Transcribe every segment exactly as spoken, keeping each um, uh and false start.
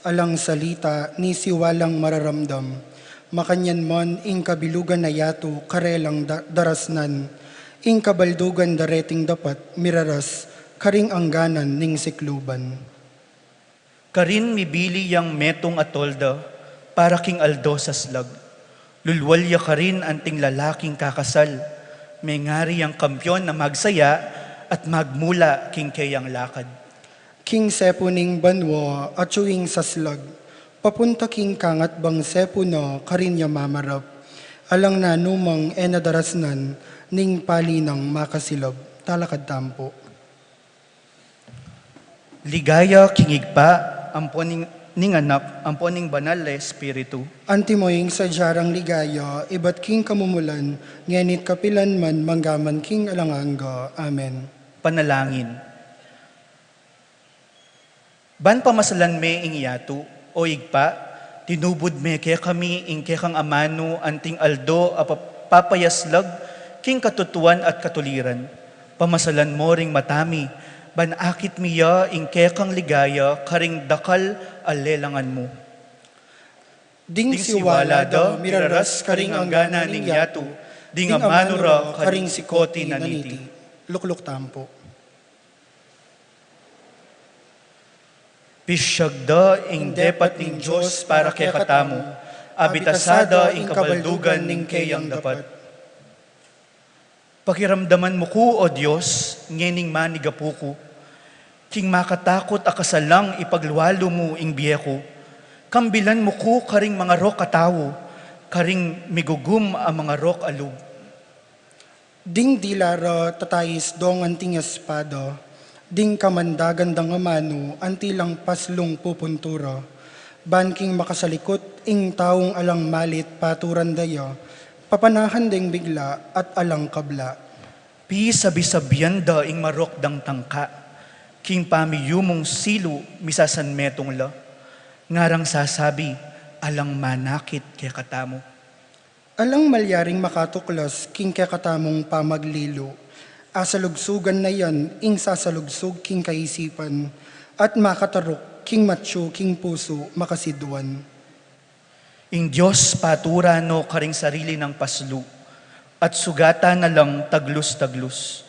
Alang salita, ni siwalang mararamdam. Makanyan man ing kabilugan a yatu, karelang da-, darasnan. Ing kabaldugan dareting dapat, miraras, karing angganan ning sikluban. Karin mibili yang metung a tolda, para king aldo saslag. Lulwal ya karin anting lalaking kakasal. Mengari yang kampiyon a magsaya at magmula king keyang lakad. King sepu ning banua, atyu ing saslag. Papunta king kangatbang sepu na karin ya mamarap. Alang nanumang e na darasnan, ning pali nang makasilab. Talakad tampu. Ligaya king Ibpa, ampo ning, ning Anak, ampo ning Banal a Espiritu. Antimo ing sadya rang ligaya, ibat king kamumulan, ngeni't kapilan man, manggaman king alang angga. Amen. Panalangin. Ban pamasalan me ing yatu, O Ibpa, tinubud me kekami ing kekang amanu anting aldo a pa-, papayaslag king katutuan at katuliran. Pamasalan mo ring mata mi, ban akit mi ya ing kekang ligaya karing dakal a lelangan mu. Ding siwala da miraras karing angganan ning yatu, ding amanu ra karing sikoti na niti. Lukluk tampu. Pisyag da ing depat ning Dios para kekatamu, abitasada ing kabaldugan ning keyang dapat. Pakiramdaman mu ku, O Dios, ngening manigapu ku. King makatakut a kasalang ipaglualu mu ing bie ku. Kambilan mu ku karing mangarok a tau, karing migugum a mangarok a lub. Ding dila ra tatais dong anting espada, ding kamandagan dang amanu anti lang paslung pupuntura. Ban king makasalikut ing taung alang malit paturan da ya, papanahan deng bigla at alang kabla. Pisabi-sabian da ing marok dang tangka, king pamiyumung silu misasanmetung la, ngarang sasabi, alang manakit kekatamu. Alang malyaring makatuklas king kekatamung pamaglilu. Asalugsugan na yan ing sasalugsug king kaisipan, at makataruk king matyu king pusu makasiduan. Ing Dios patura no karing sarili nang paslu, at sugatan na lang taglus-taglus.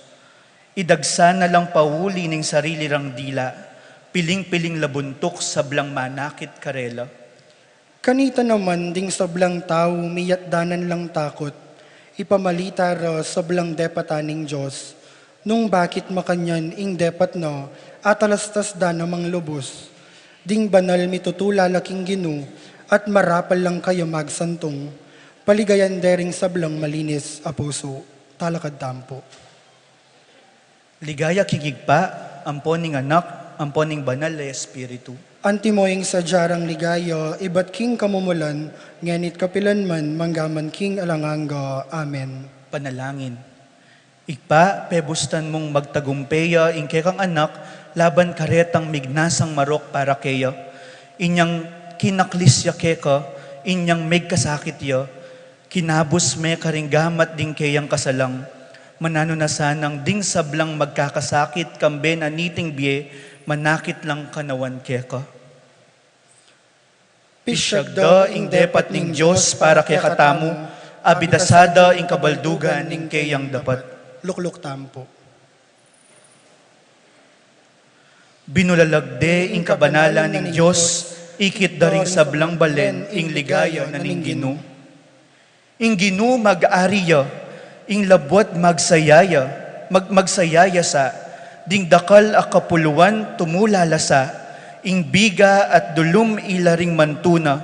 Idagsa na lang pauli ning sarili rang dila, piling-piling la buntuk sablang manakit karela. Kanita naman ding sablang tau miyatdanan lang takut, ipamalita ra sablang depatan ning Dios, nung bakit makanyan ing depat na atalastas da namang lubus. Ding banal mitutula la king Ginu, at marapal lang kaya magsantung, paligayan de ring sablang malinis a pusu. Talakad tampu. Ligaya king Ibpa, ampo ning Anak, ampo ning Banal a Espiritu. Antimo ing sadya rang ligaya, ibat king kamumulan, ngeni't kapilan man, manggaman king alang angga. Amen. Panalangin. Ibpa, pebustan mung magtagumpe ya ing kekang anak, laban karetang mignasang marok para keya. Inyang kinaklis ya keka, inyang megkasakit ya, kinabus me karing gamat ding keyang kasalang. Mananu na sanang ding sablang magkakasakit kambe na niting bie, manakit lang kanawan keka. Pisyag da ing depat ning Dios para kekatamu, abitasada ing kabaldugan ning keyang dapat. Lukluk tampu. Binulalag de ing kabanalan ning Dios, ikit da ring sablang balen ing ligaya na ning Ginu. Ing Ginu mag-ari ya, ing labuad magsaya ya, mag-, magsaya ya sa, ding dakal a kapuluan tumula la sa, ing biga at dulum ila ring mantu na,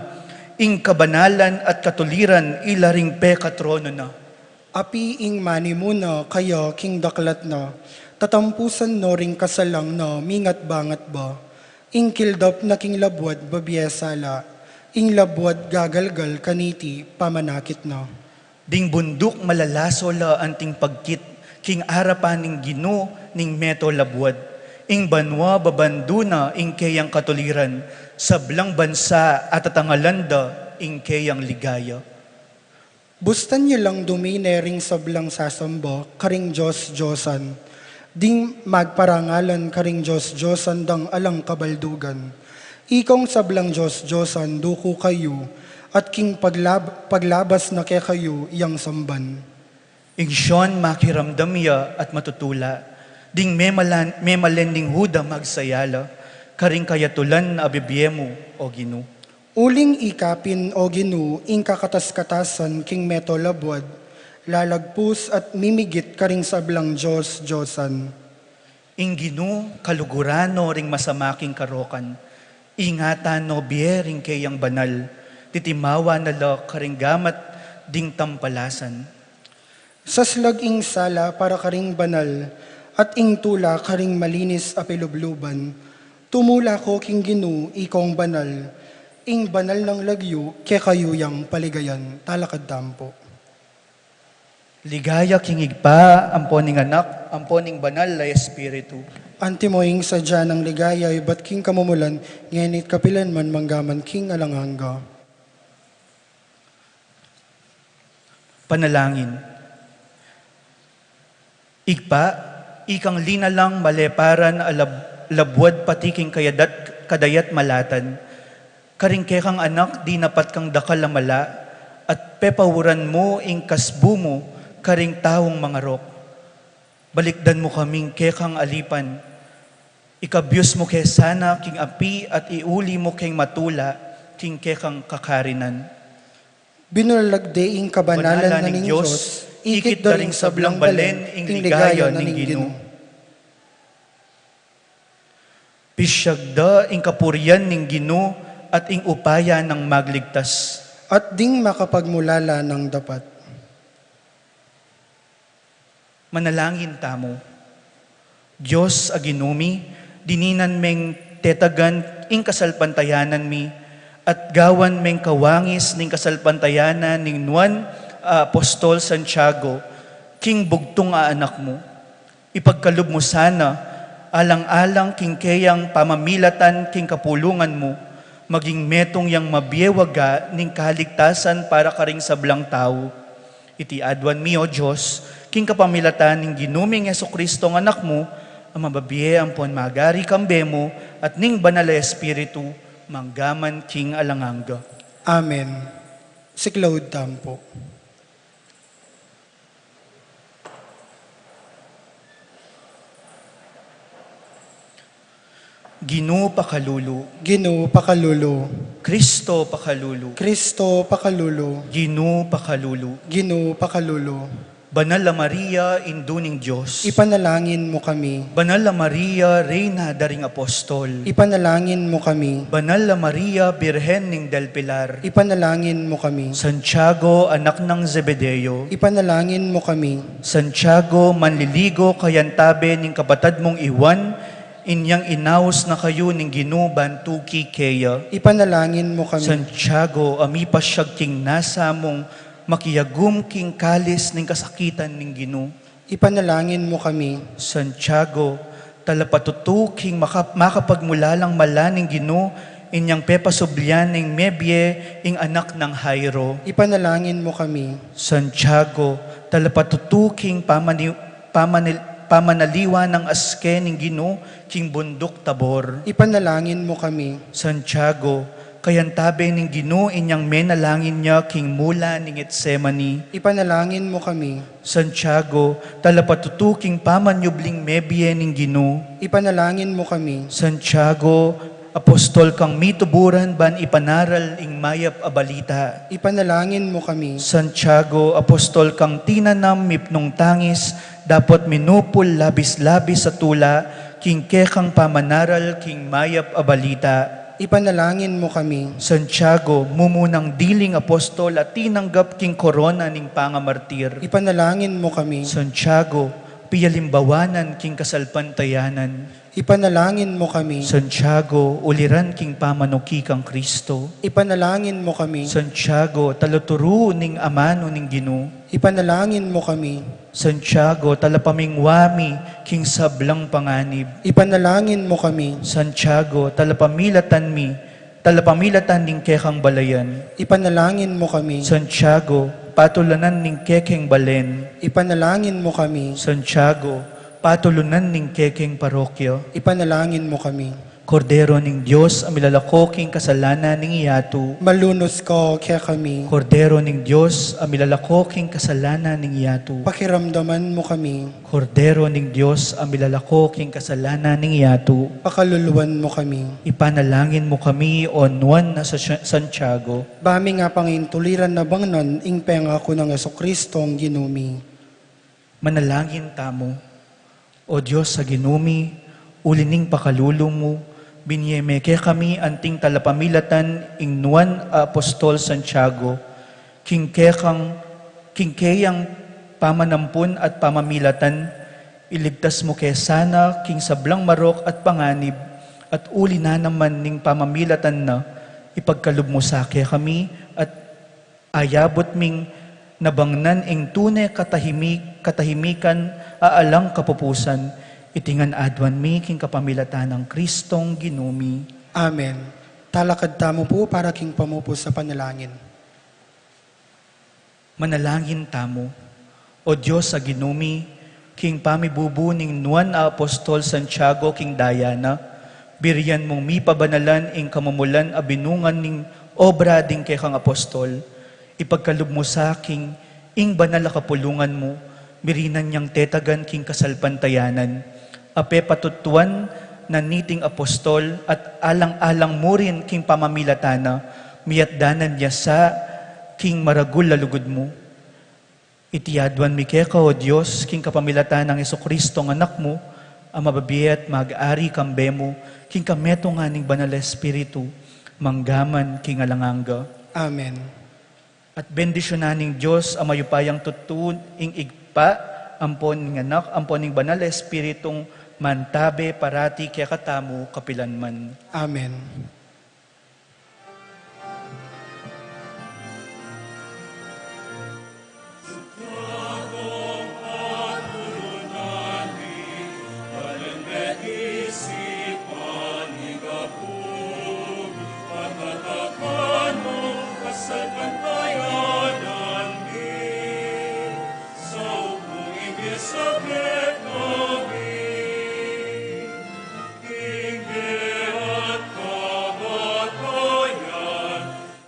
ing kabanalan at katuliran ila ring pekatrono na. Api ing manimuna kaya king daklat na, tatampusan no ring kasalang na mingatba-ngatba. Ing kildap na king labuad babie sala, ing labuad gagalgal kaniti pamanakit na. Ding bunduk malalaso la anting pagkit, king arapan ning Ginu ning meto labuad. Ing banua babandu na ing keyang katuliran, sablang bansa atatangalan da ing keyang ligaya. Bustan yu lang dumine ring sablang sasamba karing dios-diosan, ding magparangalan karing dios-diosan dang alang kabaldugan. Ikong sablang Dios-diosan duku kayu, at king paglab-, paglabas na kekayu yang samban. Ing Sion makiramdam ya at matutula, ding memalan-, memalen ning Huda magsayala, karing kayatulan a bibie mu, O Ginu. Uling ika pin, O Ginu, ing kakatas-katasan king meto labuad, lalagpus at mimigit karing sablang Dios-diosan. Ing Ginu kaluguran no ring masama king karokan, ingatan no bie ring keyang banal, titimawa na la karing gamat ding tampalasan. Saslag ing sala para karing banal, at ing tula karing malinis a pilubluban. Tumula ko king Ginu, ikong banal, ing banal nang lagyu kekayu yang paligayan. Talakad tamu pu. Ligaya king Ibpa, ampo ning Anak, ampo ning Banal a Espiritu. Antimo ing sadya nang ligaya ibat king kamumulan, ngeni at kapilan man, manggaman king alang angga. Panalangin. Ibpa, ikang linalang maleparan a lab-, labuad pati king kayadat-, kadayat malatan. Karing kekang anak dinapat kang dakal a mala, at pepauran mu ing kasbu mu karing taung mangarok. Balikdan mu kaming kekang alipan. Ikabyus mu ke sana king api at iuli mu keng matula king kekang kakarinan. Binulalag de ing kabanalan na ning Dios, ikit da ring sablang balen ing ligaya na ning Ginu. Pisyag da ing kapurian ning Ginu at ing upaya nang magligtas. At ding makapagmulala nang dapat. Manalangin tamu. Dios a Ginu mi, dininan meng tetagan ing kasalpantayanan mi, at gawan meng kawangis ning kasalpantayanan ning nuan a Apostol Santiago, king bugtung a anak mu. Ipagkalub mu sana, alang-alang king keyang pamamilatan king kapulungan mu, maging metung yang mabie waga ning kaligtasan para karing sablang tau. Iti aduan mi, O Dios, king kapamilatan ning Ginu ming Jesucristo a Anak mu, a mabibie ampon magari kambe mu, at ning Banal a Espiritu, manggaman king alang angga. Amen. Siklaud tamu pu. Ginu pakalulu. Ginu pakalulu. Kristo pakalulu. Kristo pakalulu. Ginu pakalulu. Ginu pakalulu. Banal a Maria, Indu ning Dios. Ipanalangin mu kami. Banal a Maria, Reyna da ring Apostol. Ipanalangin mu kami. Banal a Maria, Birhen ning del Pilar. Ipanalangin mu kami. Santiago, anak nang Zebedeo. Ipanalangin mu kami. Santiago, manliligo, kayantabe ning kapatad mung i Juan, inyang inaus na kayu ning Ginu ban tuki keya. Ipanalangin mu kami. Santiago, a mipasyag king nasa mung makiyagum king kalis ning kasakitan ning Ginu. Ipanalangin mu kami. Santiago, talapatutu king maka-, makapagmulalang mala ning Ginu, inyang pepasublian ning mebie ing anak nang Jairo. Ipanalangin mu kami. Santiago, talapatutu king pamani-, pamanil-, pamanaliwa nang aske ning Ginu king bunduk Tabor. Ipanalangin mu kami. Santiago, kayantabe ning Ginu inyang menalangin ya king mula ning Getsemani. Ipanalangin mu kami. Santiago, talapatutu king pamanyubling mebie ning Ginu. Ipanalangin mu kami. Santiago, apostol kang mituburan ban ipanaral ing mayap a balita. Ipanalangin mu kami. Santiago, apostol kang tinanam mipnung tangis, dapot minupul labis-labis a tula, king kekang pamanaral king mayap a balita. Ipanalangin mu kami. Santiago, mumunang diling apostol a tinanggap king korona ning pangamartir. Ipanalangin mu kami. Santiago, piyalimbawanan king kasalpantayanan. Ipanalangin mu kami. Santiago, uliran king pamanuki kang Kristo. Ipanalangin mu kami. Santiago, taluturu ning amanu ning Ginu. Ipanalangin mu kami. Santiago, talapamingwa mi king sablang panganib. Ipanalangin mu kami. Santiago, talapamilatan mi, talapamilatan ning kekang balayan. Ipanalangin mu kami. Santiago, patulunan ning kekeng balen. Ipanalangin mu kami. Santiago, patulunan ning kekeng parokya. Ipanalangin mu kami. Kordero ning Dios, a milalako king kasalanan ning yatu. Malunus ka kekami. Kordero ning Dios, a milalako king kasalanan ning yatu. Pakiramdaman mu kami. Kordero ning Dios, a milalako king kasalanan ning yatu. Pakaluluan mu kami. Ipanalangin mu kami, o Nuan a Sa-, Santiago. Ba mi nga pangintuliran na bangnan ing pengaku nang Jesucristong Ginu mi. Manalangin tamu. O Dios a Ginu mi, uli ning pakalulu mu, binie me kekami anting talapamilatan ing Nuan a Apostol Santiago, king kekang, king keyang pamanampun at pamamilatan, iligtas mu ke sana king sablang marok at panganib, at uli na naman ning pamamilatan na, ipagkalub mu sa kekami at ayabut ming nabangnan ing tune katahimik-, katahimikan a alang kapupusan, iti ngan aduan mi king kapamilatan nang Kristong Ginu mi. Amen. Talakad tamu pu para king pamupus a panalangin. Manalangin tamu. O Dios a Ginu mi, king pamibubu ning Nuan a Apostol Santiago king daya na, birian mung mipabanalan ing kamumulan a binungan ning obra ding kekang apostol, ipagkalub mu sa king ing banal a kapulungan mu, mirinan yang tetagan king kasalpantayanan, a pepatutuan na niting apostol at alang-alang mu rin king pamamilatan na, miyatdanan ya sa king maragul a lugud mu. Iti aduan mi keka, o Dios, king kapamilatan nang Jesucristong Anak mu, a mabibie at mag-ari kambe mu, king kametungan ning Banal a Espiritu, mangga man king alang angga. Amen. At bendisyunan ning Dios a mayupayang tutu, ing Ibpa, ampon ning Anak, ampon ning Banal a Espiritung mantabe parati kekatamu kapilanman. Amen.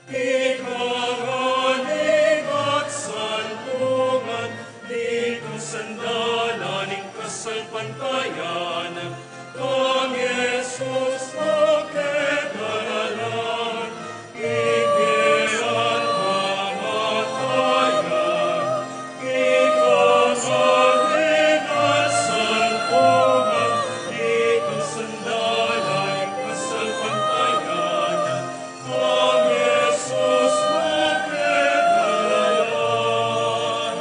Ika ngan ing santungan, ika sandalan ning kasalpantayanan, kang Jesus makekaralan, ika at kamatayan, ika ngan ing santungan, ika sandalan ning kasalpantayanan, kang Jesus makekaralan.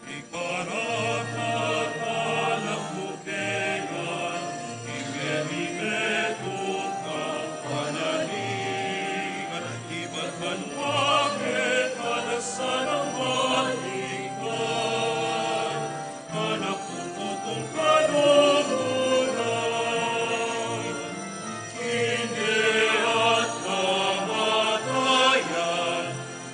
Iparakat anak mu kaya, ibie mi metung a panaligan, ibat banua keka na sanang maligaya. Anak mu, tutung kaluluan, king bie at kamatayan,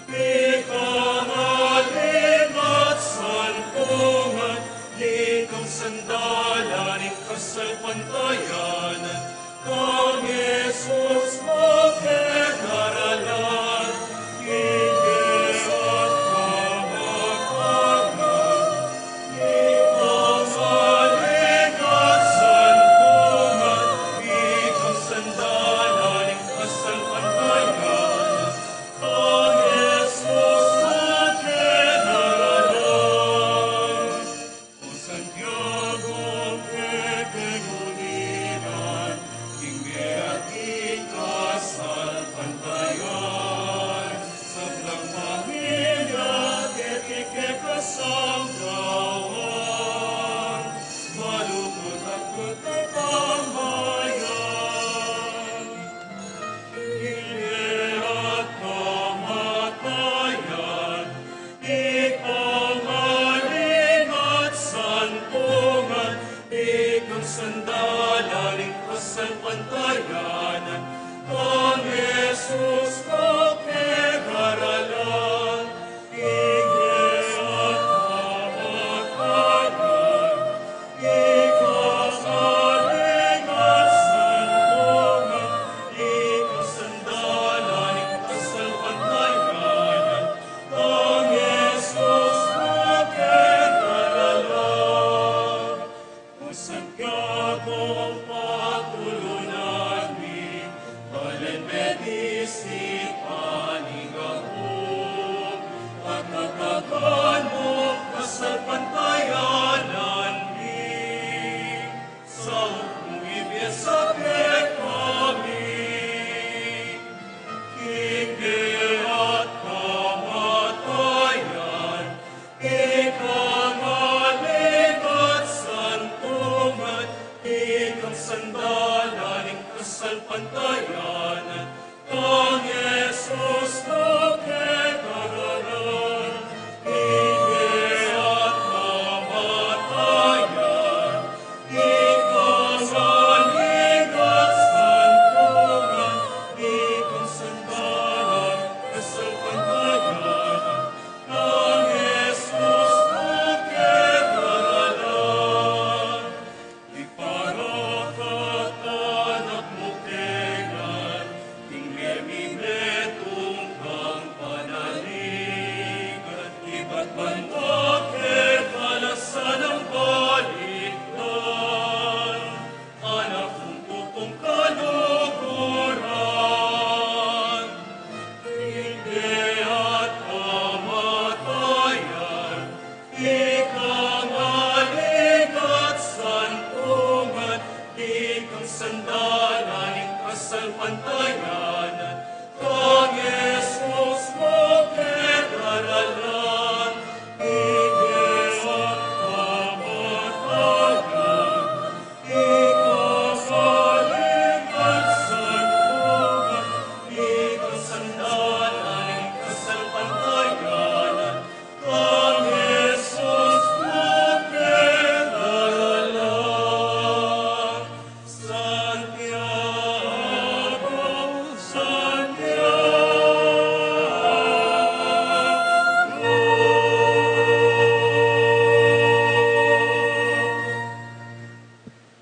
ika ngan ing santungan, ika sandalan ning kasalpantayanan, kang Jesus makekaralan, ika at kamatayan, ika ngan ing santungan, ika sandalan ning kasalpantayanan, kang Jesus makekaralan. O Santiago, kekeng uliran, king bie at king kasalpantayanan, sablang pamilya, keti kekasangkawan, malugud at magkatambayan. King bie at kamatayan, ika ngan ing santungan, ika sandalan ning kasalpantayanan, kang Jesus makekaralan. Ika at kamatayan, ika ngan ing santungan,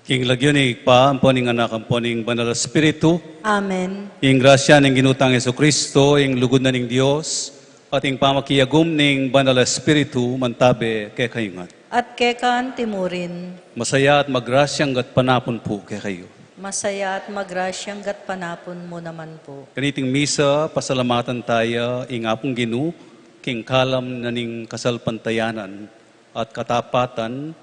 King lagyu ning Ibpa, ampo ning Anak, ampo ning Banal a Espiritu. Amen. Ing grasya ning Ginu tang Jesucristo, ing lugud na ning Dios, at ing pamakiagum ning Banal a Espiritu, mantabe kekayu ngan. At keka antimurin. Masaya at magrasyang gatpanapun pu kekayu. Masaya at magrasyang gatpanapun mu naman pu. Kaniting misa, pasalamatan taya ing Apung Ginu, king kalam na ning kasalpantayanan at katapatan,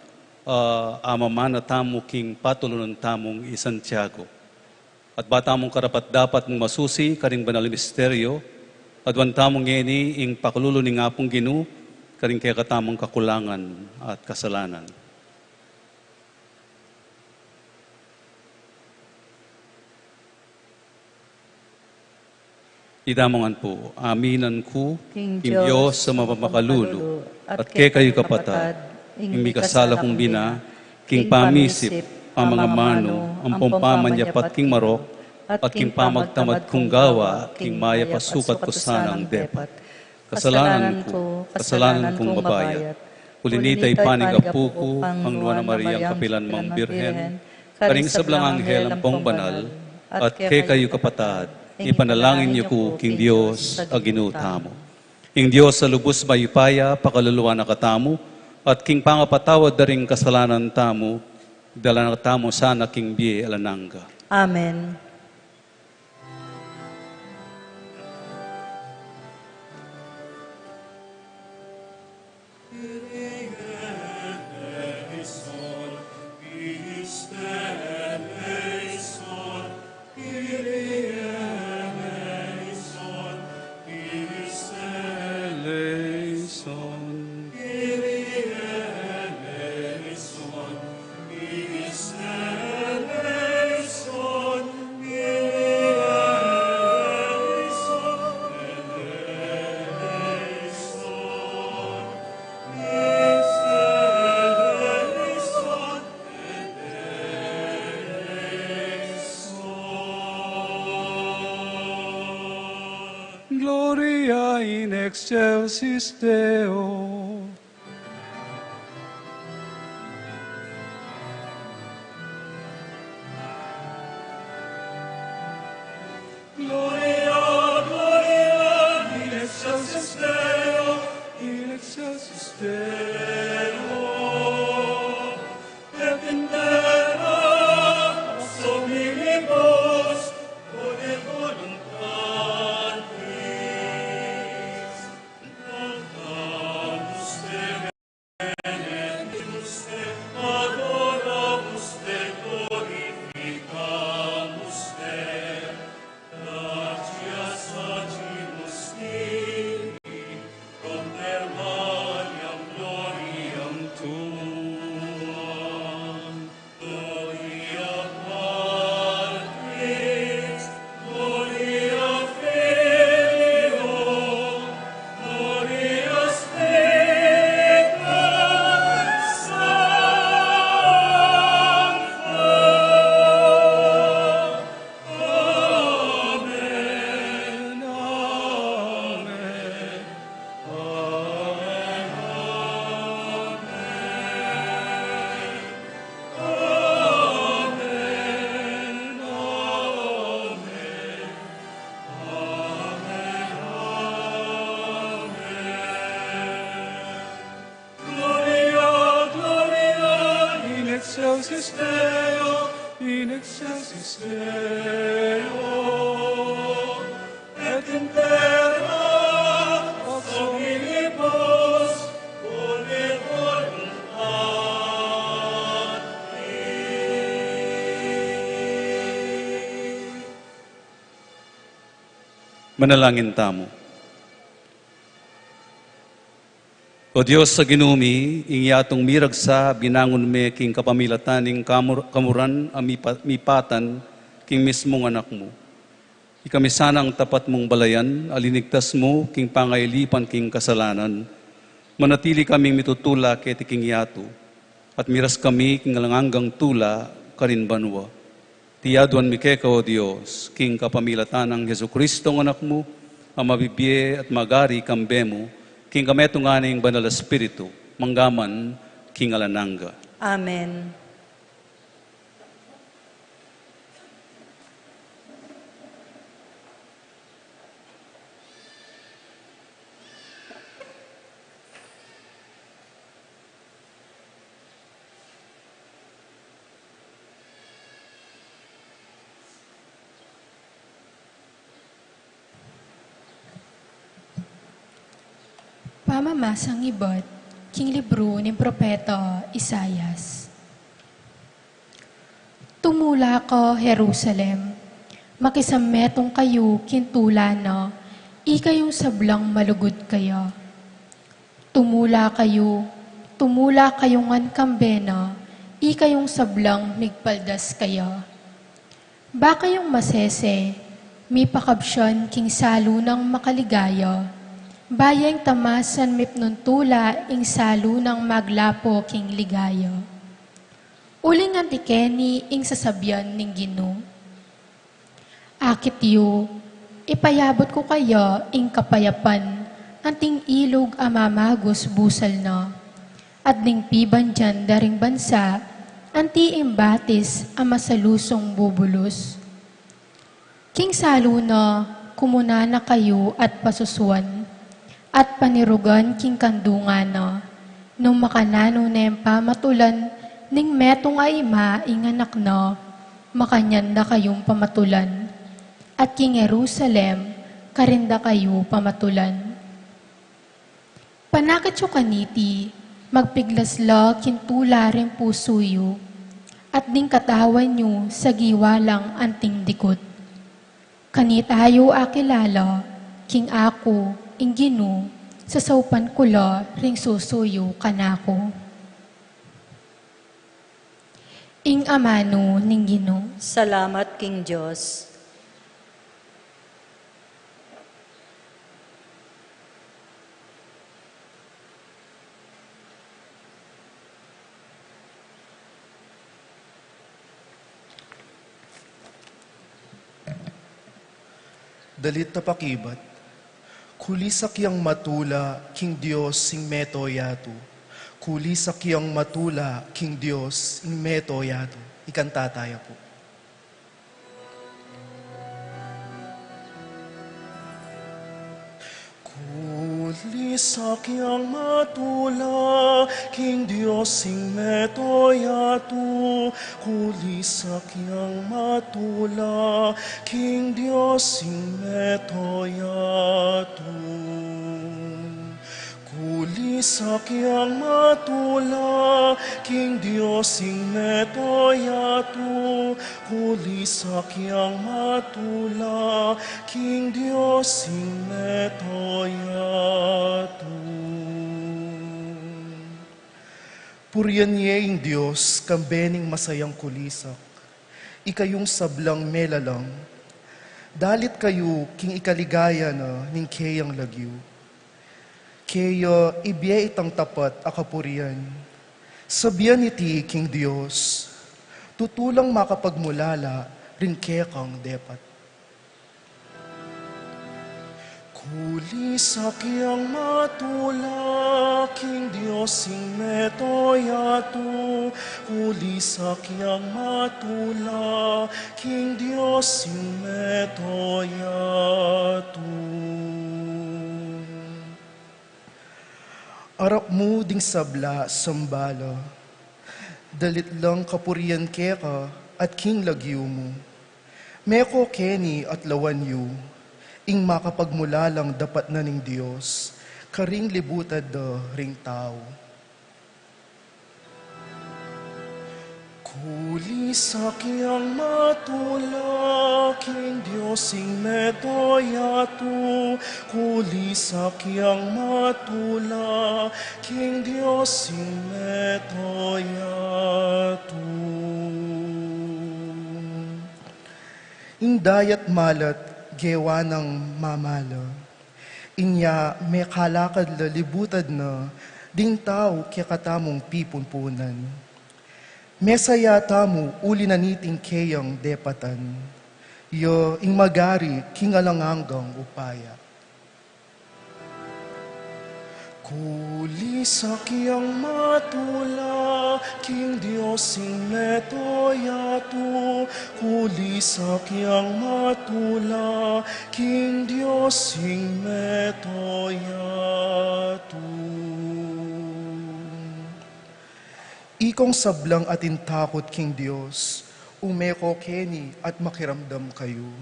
ah, a mamana tamu king patulunan tamung i Santiago. At ba tamung karapat-dapat mung masusi karing banal a misteryo, aduan tamu ngeni ing pakalulu ning Apung Ginu karing kekatamung kakulangan at kasalanan. Itamu ngan pu, aminan ku king Dios a mapamakalulu, at kekayu kapatad, ing mikasala kung bina, king pamisip, pamangamanu, ampong pamanyapat king marok, at king pamagtamad kung gawa, king mayap a sukat ku sanang depat. Kasalanan ku, kasalanan kung mabayat. Uli nita ipaning apu ku, ang Nuan a Mariang kapilan mang Birhen, karing sablang anghel ampong banal, at kekayu kapatad, ipanalangin yu ku king Dios a Ginu tamu. Ing Dios a lubus mayupaya, pakaluluan na katamu, at king pangapatawad da ring kasalanan tamu, dala na katamu sana king bie alang angga. Amen. Gloria in excelsis Deo. Gloria, gloria in excelsis Deo, in excelsis Deo, et in terra pax hominibus bonae voluntatis. Gloria, gloria in excelsis Deo, in excelsis Deo, et in terra pax hominibus bonae voluntatis. Manalangin tamu. O Dios a Ginu mi, ing yatung miragsa binangun me king kapamilatan ning kamur-, kamuran a mipa-, mipatan king mismung Anak mu. Ikami sanang tapat mung balayan a linigtas mu king pangailipan king kasalanan. Manatili kaming mitutula keti king yatu, at miras kami king alang anggang tula karin banua. Iti aduan mi keka, O Dios, king kapamilatan nang Jesucristong Anak mu, a mabibie at magari kambe mu, king kametungan ning Banal a Espiritu, mangga man king alang angga. Amen. Pamamasang ibat king libru ning propeta Isaias. Tumula ka, Jerusalem, makisametung kayu king tula na, ikayung sablang malugud kaya. Tumula kayu, tumula kayu ngan kambe na, ikayung sablang migpaldas kaya. Ba kayung masese, mipakabsian king salu nang makaligaya, ba yeng tamasan mipnuntula ing salu nang maglapo king ligaya. Uling anti keni ing sasabian ning Ginu. Akit yu, ipayabut ku kaya ing kapayapan, anting ilug a mamagus busal na, at ding pibandian da ring bansa, anti ing batis a masalusung bubulus. King salu na, kumuna na kayu at pasusuan, at panirugan king kandungan na, nung makananu neng pamatulan ning metung a ima ing anak na, makanyan da kayung pamatulan, at king Jerusalem, karin da kayu pamatulan. Panakit yu kaniti, magpiglas la king tula ring pusu yu, at ding katawan yu sagiwa lang anting dikut. Kanita yu akilala, king aku, ing Ginu, sasaupan ku la ring susu yu kanaku. Ing amanu ning Ginu. Salamat king Dios. Dalit a pakibat. Kulisak yang matula king Dios ing meto yatu. Kulisak yang matula king Dios ing meto yatu. Ikanta taya pu. Kulisak yang matula king Dios ing meto yatu. Kulisak yang matula king Dios ing meto yatu. Kulisak yang matula king Dios ing meto yatu. Kulisak yang matula king Dios ing meto yatu. Purian ye ing Dios, kambe ning masayang kulisak. Ikayung sablang melalang, dalit kayu king ikaligaya na ning keyang lagyu. Keya ibie itang tapat a kapurian. Sabian iti king Dios, tutu lang makapagmulala ring kekang depat. Kulisak yang matula king Dios ing meto yatu. Kulisak yang matula king Dios ing meto yatu. Arap mu ding sabla, samba la. Dalit lang kapurian keka at king lagyu mu. Meko keni at lawan yu ing makapagmulalang dapat na ning Dios karing libutad da ring tau. Kulisak yang matula king Dios ing meto yatu. Kulisak yang matula king Dios ing meto yatu. Ing dayat malat gewa nang mamala. Inya mekalakad la libutad na ding tau kekatamung pipunpunan. Mesaya tamu uli na niting keyang depatan. Ya ing magari king alang anggang upaya. Kulisak yang matula king Dios ing meto yatu. Kulisak yang matula king Dios ing meto yatu. Ikong sablang atin takut king Dios, ume ko keni at makiramdam kayu.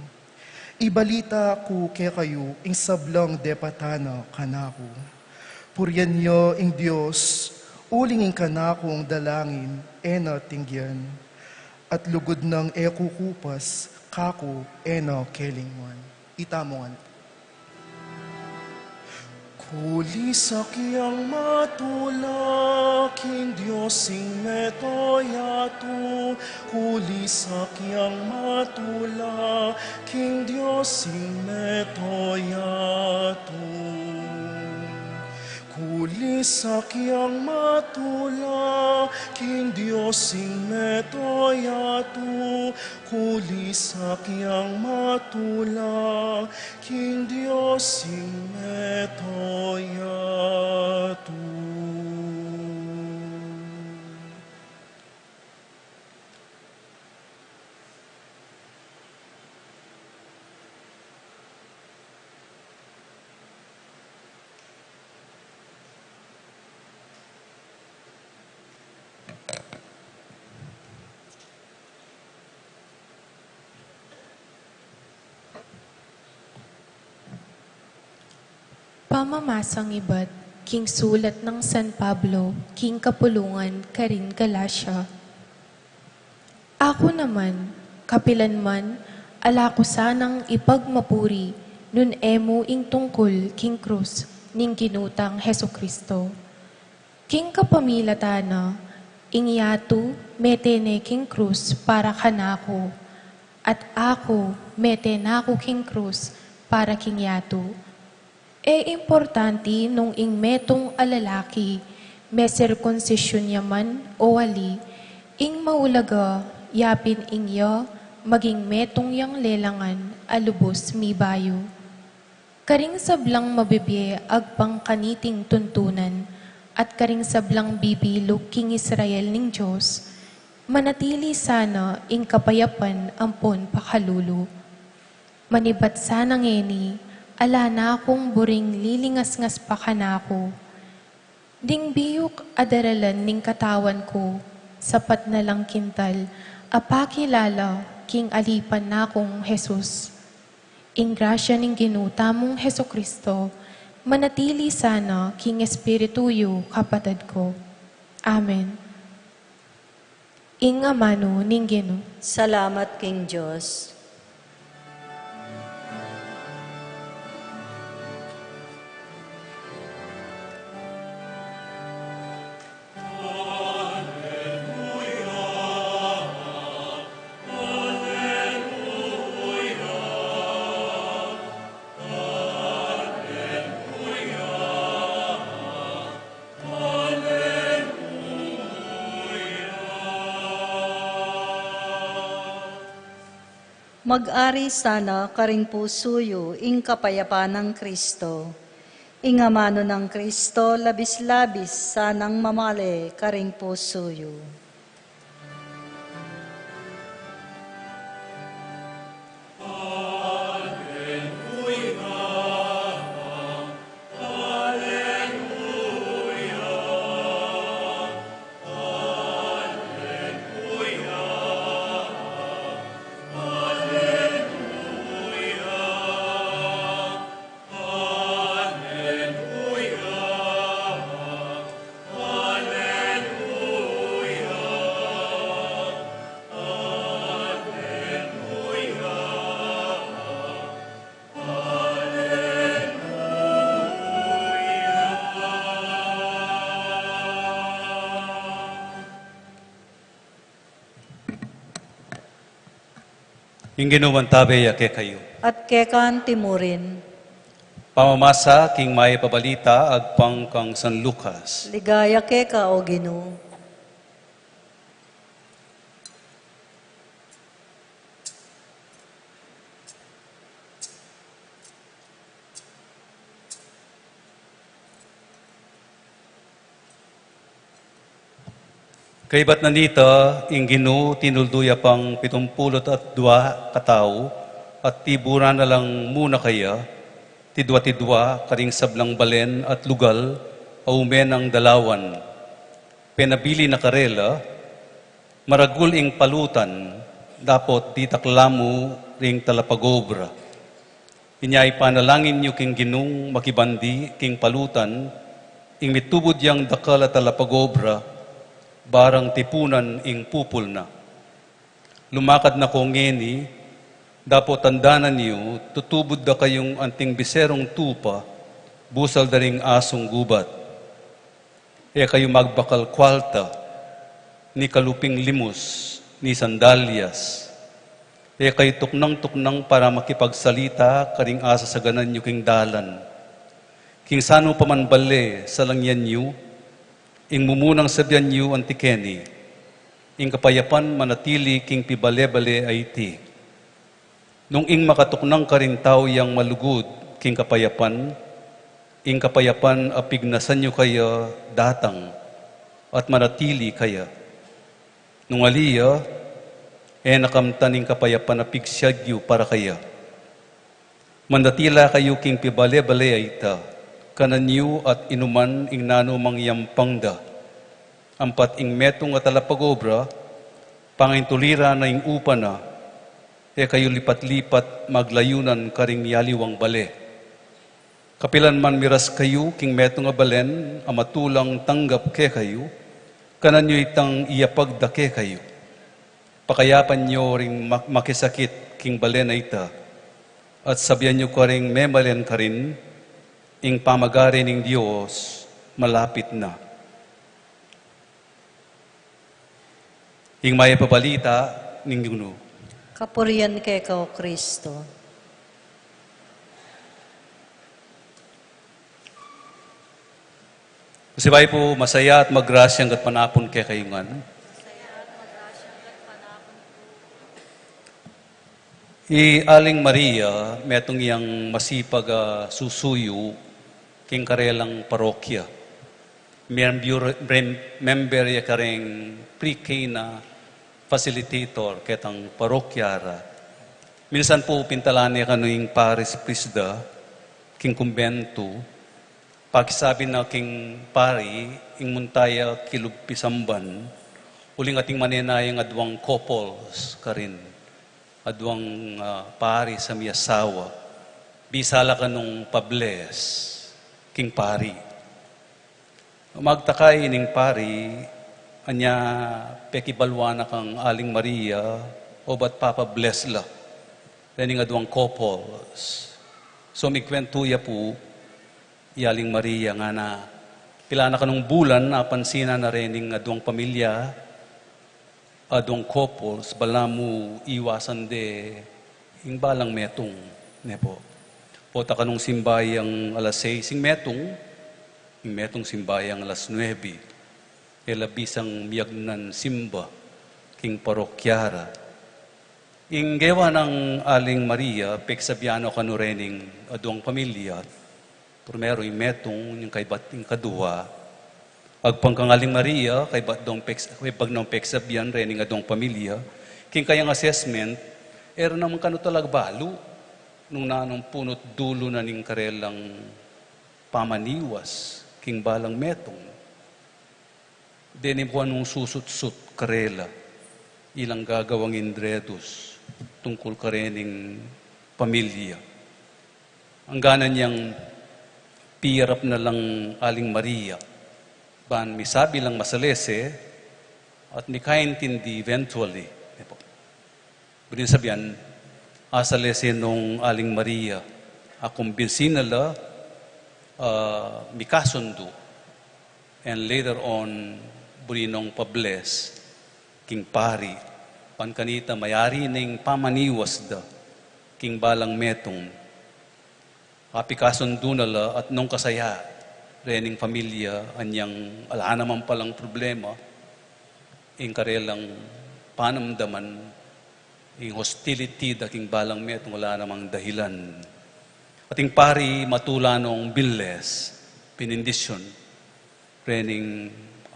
Ibalita ku kekayu ing sablang depatan na kanaku. Purian ye ing Dios, uling ing kanakung dalangin e na tinggian, at lugud nang e kukupas, kaku e na kelingwan. Itamu ngan pu. Kulisak yang matula king Dios ing meto yatu, kulisak yang matula king Dios ing meto yatu. Kulisak yang matula king Dios ing meto yatu, kulisak yang matula king Dios ing meto yatu. Pamamasang ibat king sulat nang San Pablo king kapulungan karing Galacia. Aku naman, kapilan man, ala ku sanang ipagmapuri nune mu ing tungkul king krus ning Ginu tang Jesucristo. King kapamilatan na, ing yatu mete ne king krus para kanaku, at aku mete na ku king krus para king yatu. E importanti nung ing metung a lalaki, mesirkunsisyun ya man o ali, ing maulaga yapin ing ya maging metung yang lelangan a lubus mibayu. Karing sablang mabibie agpang kaniting tuntunan, at karing sablang bibilug king Israel ning Dios, manatili sana ing kapayapan ampon pakalulu. Manibat sana ngeni, ala na kung buring lilingasngas pa kanaku. Ding biyuk a daralan ning katawan ku, sapat na lang kintal a pakilala king alipan na kung Jesus. Ing grasya ning Ginu tamung Jesucristo, manatili sana king espiritu yu, kapatad ku. Amen. Ing amanu ning Ginu. Salamat king Dios. Mag-ari sana karing pusu yu ing kapayapan nang Kristo. Ing amanu nang Kristo labis-labis sanang mamale karing pusu yu. Ing Ginu mantabe ya kekayu. At keka antimurin. Pamamasa king mayap a balita agpang kang San Lucas. Ligaya keka, O Ginu. Kaybat na nita, ing Ginu tinuldu ya pang pitumpulu't dua katau, at tiburan na lang muna kaya, tidua-tidua, karing sablang balen at lugal a ume nang dalawan. Penabilin na karela, maragul ing palutan, dapot ditak la mu ring talapag-obra. Inya ipanalangin yu king Ginung makibandi king palutan, Ing mitubud yang dakal a talapagobra, barang tipunan ing pupul na. Lumakad na ko ngeni, dapot tandanan yu, tutubud da kayung anting biserung tupa, busal da ring asung gubat. E kayu magbakal kwalta, ni kaluping limus, ni sandalyas. E kayu tuknang-tuknang para makipagsalita karing asasaganan yu king dalan. King sanu pa man bale salangyan yu, ing mumunang sabian yu anti keni, ing kapayapan manatili king pibale-bale a iti. Nung ing makatuknang karing tau yang malugud king kapayapan, ing kapayapan a pignasan yu kaya datang, at manatili kaya. Nung ali ya, e na kamtan ing kapayapan a pigsiag yu para kaya. Mandatila kayu king pibale-bale a ita, kanan yu at inuman ing nanu mang yampang da. Ampat ing metung a talapagobra, pangintulira na ing upa na, e kayu lipat-lipat maglayunan karing yaliwang bale. Kapilan man miras kayu king metung a balen a matulang tanggap kekayu, kanan yu itang iyapag da kekayu. Pakayapan yu ring mak-, makisakit king balen a ita, at sabian yu karing memalen karin, ing pamagari ning Dios malapit na. Ing mayap a balita ning Ginu. Kapurian keka, O Kristo. Sibayu pu, masaya at magrasyang gatpanapun kekayu ngan. I Aling Maria, metung yang masipag a susuyu king karelang parokya. Miyembro, mem-, member ya kareng pre-K na facilitator ketang parokya ra. Minsan pu, pintalan ne kanu ing parish priest da king kumbentu, pakisabi na king pari, ing munta ya kilub pisamban, uling ating manenayang aduang couples karin, aduang, ah, pari a miyasawa, bisa la kanung pa-bless king pari. Magtaka ining pari, anya pekibaluan na kang Aling Maria, obat papa-bless la rening aduang couples. So, mikuwentu ya pu, i Aling Maria ngana, pilan a kanung bulan, apansinan na rening aduang pamilya, aduang couples, balamu iwasan de ing balang metung, ne pu. Pota kanung simba yang alas seis ing metung, ing metung simba yang alas nuebe. E la bisang miyagnan simba king parokya ra. Ing gewa nang Aling Maria, peksabian no kanu rening aduang pamilya, primeru ing metung, ing kaybat ing kadua. Agpang kang Aling Maria, kaybat dong peks-, kaybat nong peksabian rening aduang pamilya, king kayang assessment, e ra naman kanu talaga balu nung nanung punu't dulu na ning karelang pamaniwas king balang metung. Deni pu anung susutsut karela, ilang gagawang indredus tungkul karening pamilya. Angganan yang piyarap na lang Aling Maria, ban misabi lang masalese at mikaintindi eventually. Buri nang sabian, asalese nung Aling Maria, akumbinsi na la, ah, mikasundu, and later on, buri nong pa-bless king pari, ban kanita mayari na ing pamaniwas da king balang metung. Apikasundu na la at nung kasaya rening pamilya, anyang ala naman palang problema, ing karelang panamdaman, ing hostility da king balang metung, ala namang dahilan. At ing pari matula nong binless, benediction, rening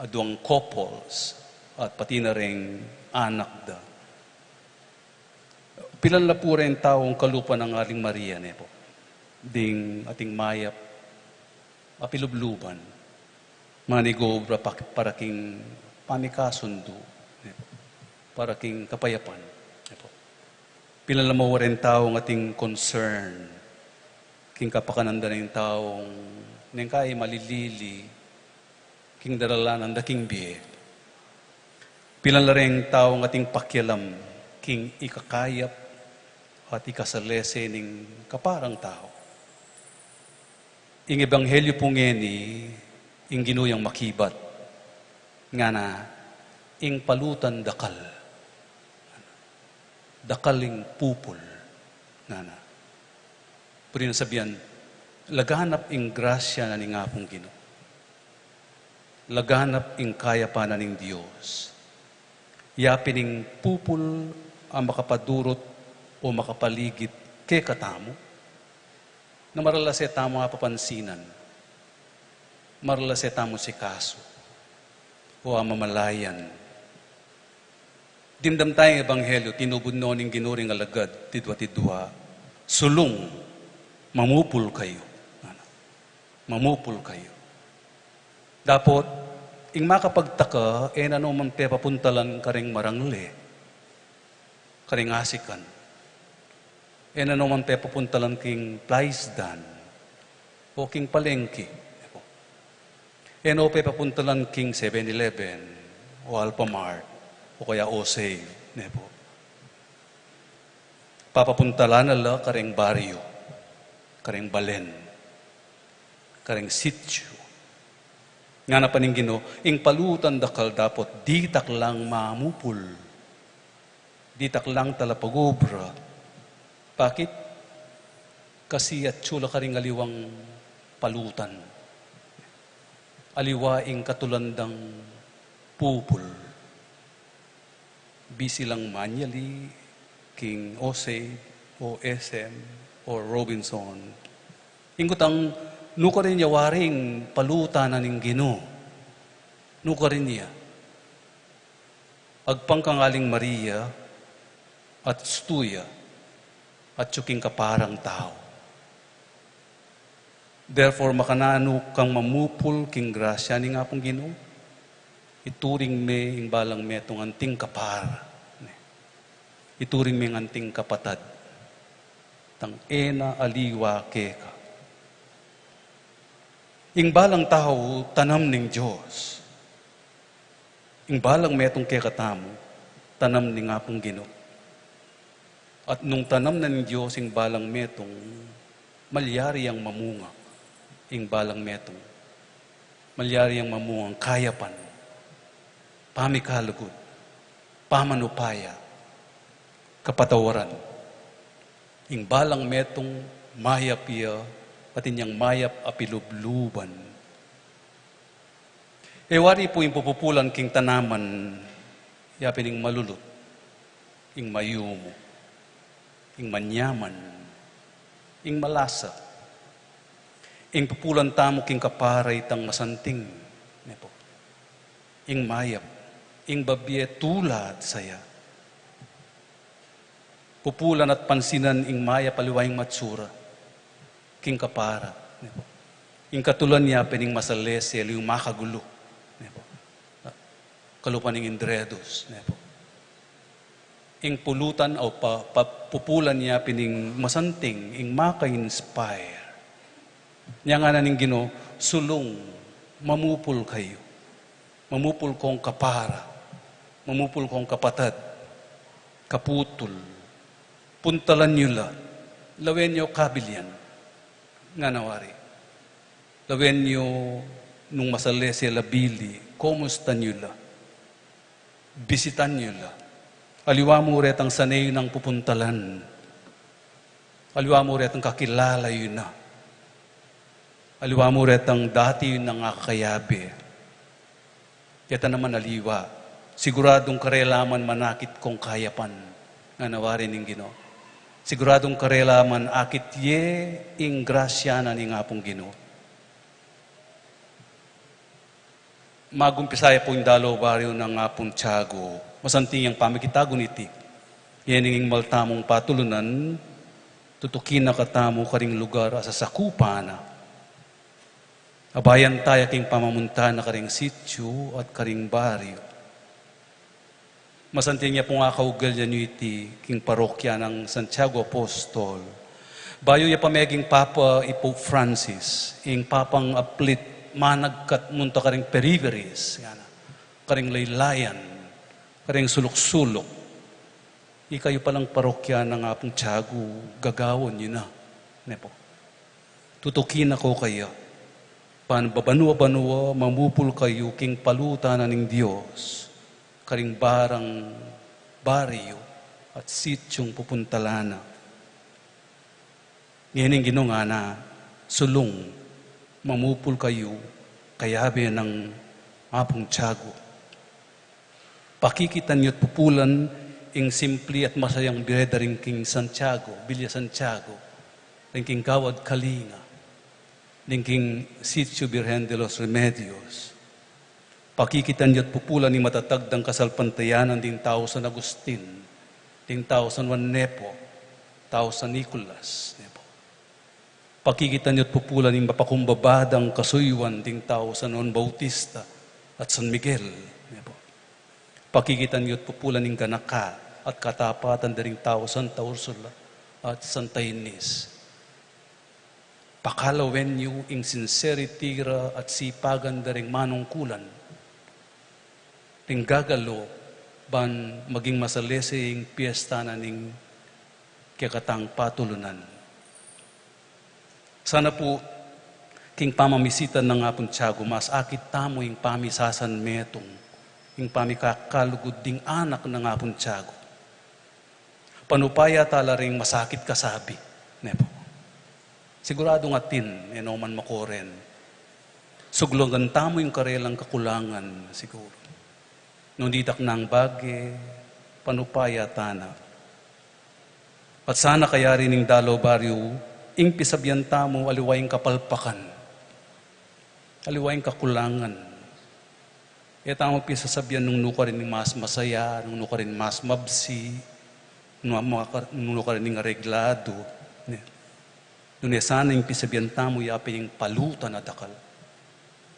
aduang couples, at pati na reng anak da. Pilan la pu reng taung kalupa nang Aling Maria, ne pu, ding ating mayap a pilubluban, manigobra pa-, para king pamikasundu, ne pu, para king kapayapan, ne pu. Pilan la mu reng taung ating concern king kapakanan da ning taung neng kai malilili, king daralanan da king bie. Pilan la reng tau ing ating pakialam king ikakayap at ikasalese ning kaparang tau. Ing ebanghelyo pung ngeni, ing Ginu yang makibat, ngana, ing palutan dakal. Dakal ing pupul, ngana. Pwede nang sabian, laganap ing grasya na ning Apung Ginu. Laganap ing kayapan na ning Dios. Ya pin ing pupul a makapadurut o makapaligid kekatamu, na marala se tamu apapansinan, marala se tamu sikasu, o amamalayan. Dimdam taya ing ebanghelyo, tinubud no ning Ginu ring alagad, tidua-tidua, sulung, mamupul kayu. Mamupul kayu. Dapot, ing makapagtaka, e na no man pepapuntalan karing marangle, karing asikan. E na no man pepapuntalan king plaisdan, o king palengke. E no pepapuntalan king Seven Eleven, o Alphamart, o kaya O C, ne po. Papapuntalan na la karing baryo, karing balen, karing sitio. Ngana pa ning Ginu, ing palutan dakal dapot ditak lang mamupul, ditak lang talapagobra. Bakit? Kasi atyu la karing aliwang palutan. Aliwa ing katulan dang pupul. Bisi lang manyali king O C, o S M, o Robinson. Ing kutang, nukarin ya waring palutan na ning Ginu? Nukarin ya? Agpang kang Aling Maria, atyu ya, atyu king kaparang tau. Therefore, makananu kang mamupul king grasya ning Apung Ginu, ituring me ing balang metung anting kapara. Ituring me anting kapatad. Tang e na aliwa keka. Ing balang tau, tanam ning Dios. Ing balang metung kekatamu, tanam ning Apung Ginu. At nung tanam na ning Dios ing balang metung, malyari yang mamunga ing balang metung. Malyari yang mamunga ing kayapan, pamikalugud, pamanupaya, kapatawaran. Ing balang metung, mayap ya, at inyang mayap a pilubluban. E wari pu ing pupulan king tanaman, ya pin ing malulut, ing mayumu, ing manyaman, ing malasa. Ing pupulan tamu king kapara itang masanting, ne po. Ing mayap, ing babie tula at saya. Pupulan at pansinan ing mayap aliwa ing matsura king kapara, ne po. Ing katulan ya pin ing masalese aliwa ing makagulu, ne po. Kalupa ning indredus, ne po. Ing pulutan o pa, pa, pupulan ya pin ing masanting, ing maka-inspire. Nya ngana ning Ginu, sulung, mamupul kayu. Mamupul kong kapara, mamupul kong kapatad, kaputul. Puntalan yu la, lawen yu kabilian, ngana wari. Lawen yu nung masalese la bili, komustan yu la, bisitan yu la. Aliwa mu retang sanay yu nang pupuntalan. Aliwa mu retang kakilala yu na. Aliwa mu retang dati yu nang akakayabe. Yata naman aliwa. Siguradung karela man manakit kong kayapan, ngana wari ning Ginu. Siguradung karela man akit ye ing grasya na ning Apung Ginu. Mag-umpisa ya pu ing dalo baryu nang Apung Tiago. Masanting yang pamikitagun iti. Yeni ing mal tamung patulunan, tutukin na katamu karing lugar a sasakupan na. Abayan taya king pamamunta na karing sityu at karing baryu. Masanting ya pung akaugal ya yu iti king parokya nang Santiago Apostol. Bayu ya pa meging Papa i Pope Francis, ing Papang aplit managkat munta karing peripheries, ngana, karing laylayan, karing suluk-suluk. Ikayu palang parokya nang Apung Tiago, gagawan yu na, ne pu. Tutuki na ko kaya, ban babanua-banua mamupul kayu king palutan na ning Dios, karing barang baryu at sityung pupuntalan na. Ngening Ginu, ngana, sulung, mamupul kayu, kayabe nang Apung Tiago. Pakikitan yu at pupulan ing simpli at masayang bie da ring king Santiago, Villa Santiago, ring king Kawad Kalinga, ring king Sitio Virgen de los Remedios. Pakikitan yu at pupulan ing matatag dang kasalpantayanan ding tau San Agustin, ding tau San Juan Nepo, tau San Nicolas Nepo. Pakikitan yu at pupulan ing mapakumbaba dang kasuyuan ding tau San Juan Bautista at San Miguel Nepo. Pakikitan yu at pupulan ing ganaka at katapatan da ring tau Santa Ursula at Santa Ines. Pakalawen yu ing sincerity ra at sipagan da ring manungkulan, ring gagalu, ban maging masalese ing piesta na ning kekatang patulunan. Sana pu, king pamamisita nang Apung Tiago, mas akit tamu ing pamisasanmetung, ing pamikakalugud ding anak nang Apung Tiago. Panupaya tala ring masakit kasabi, ne pu. Siguradung atin, e no man makoren. Suglugan tamu ing karelang kakulangan, siguru. Nung ditak nang bage, panupaya tana. At sana kayari ning dalo baryu, ing pisabian tamu, aliwa ing kapalpakan, aliwa ing kakulangan. E tamu pisasabian nung nu karin ing mas masaya, nung nu karin mas mabsi, nung, nung nu karin ing aregladu. Ne. Nune sana ing pisabian tamu, ya pin ing palutan a dakal.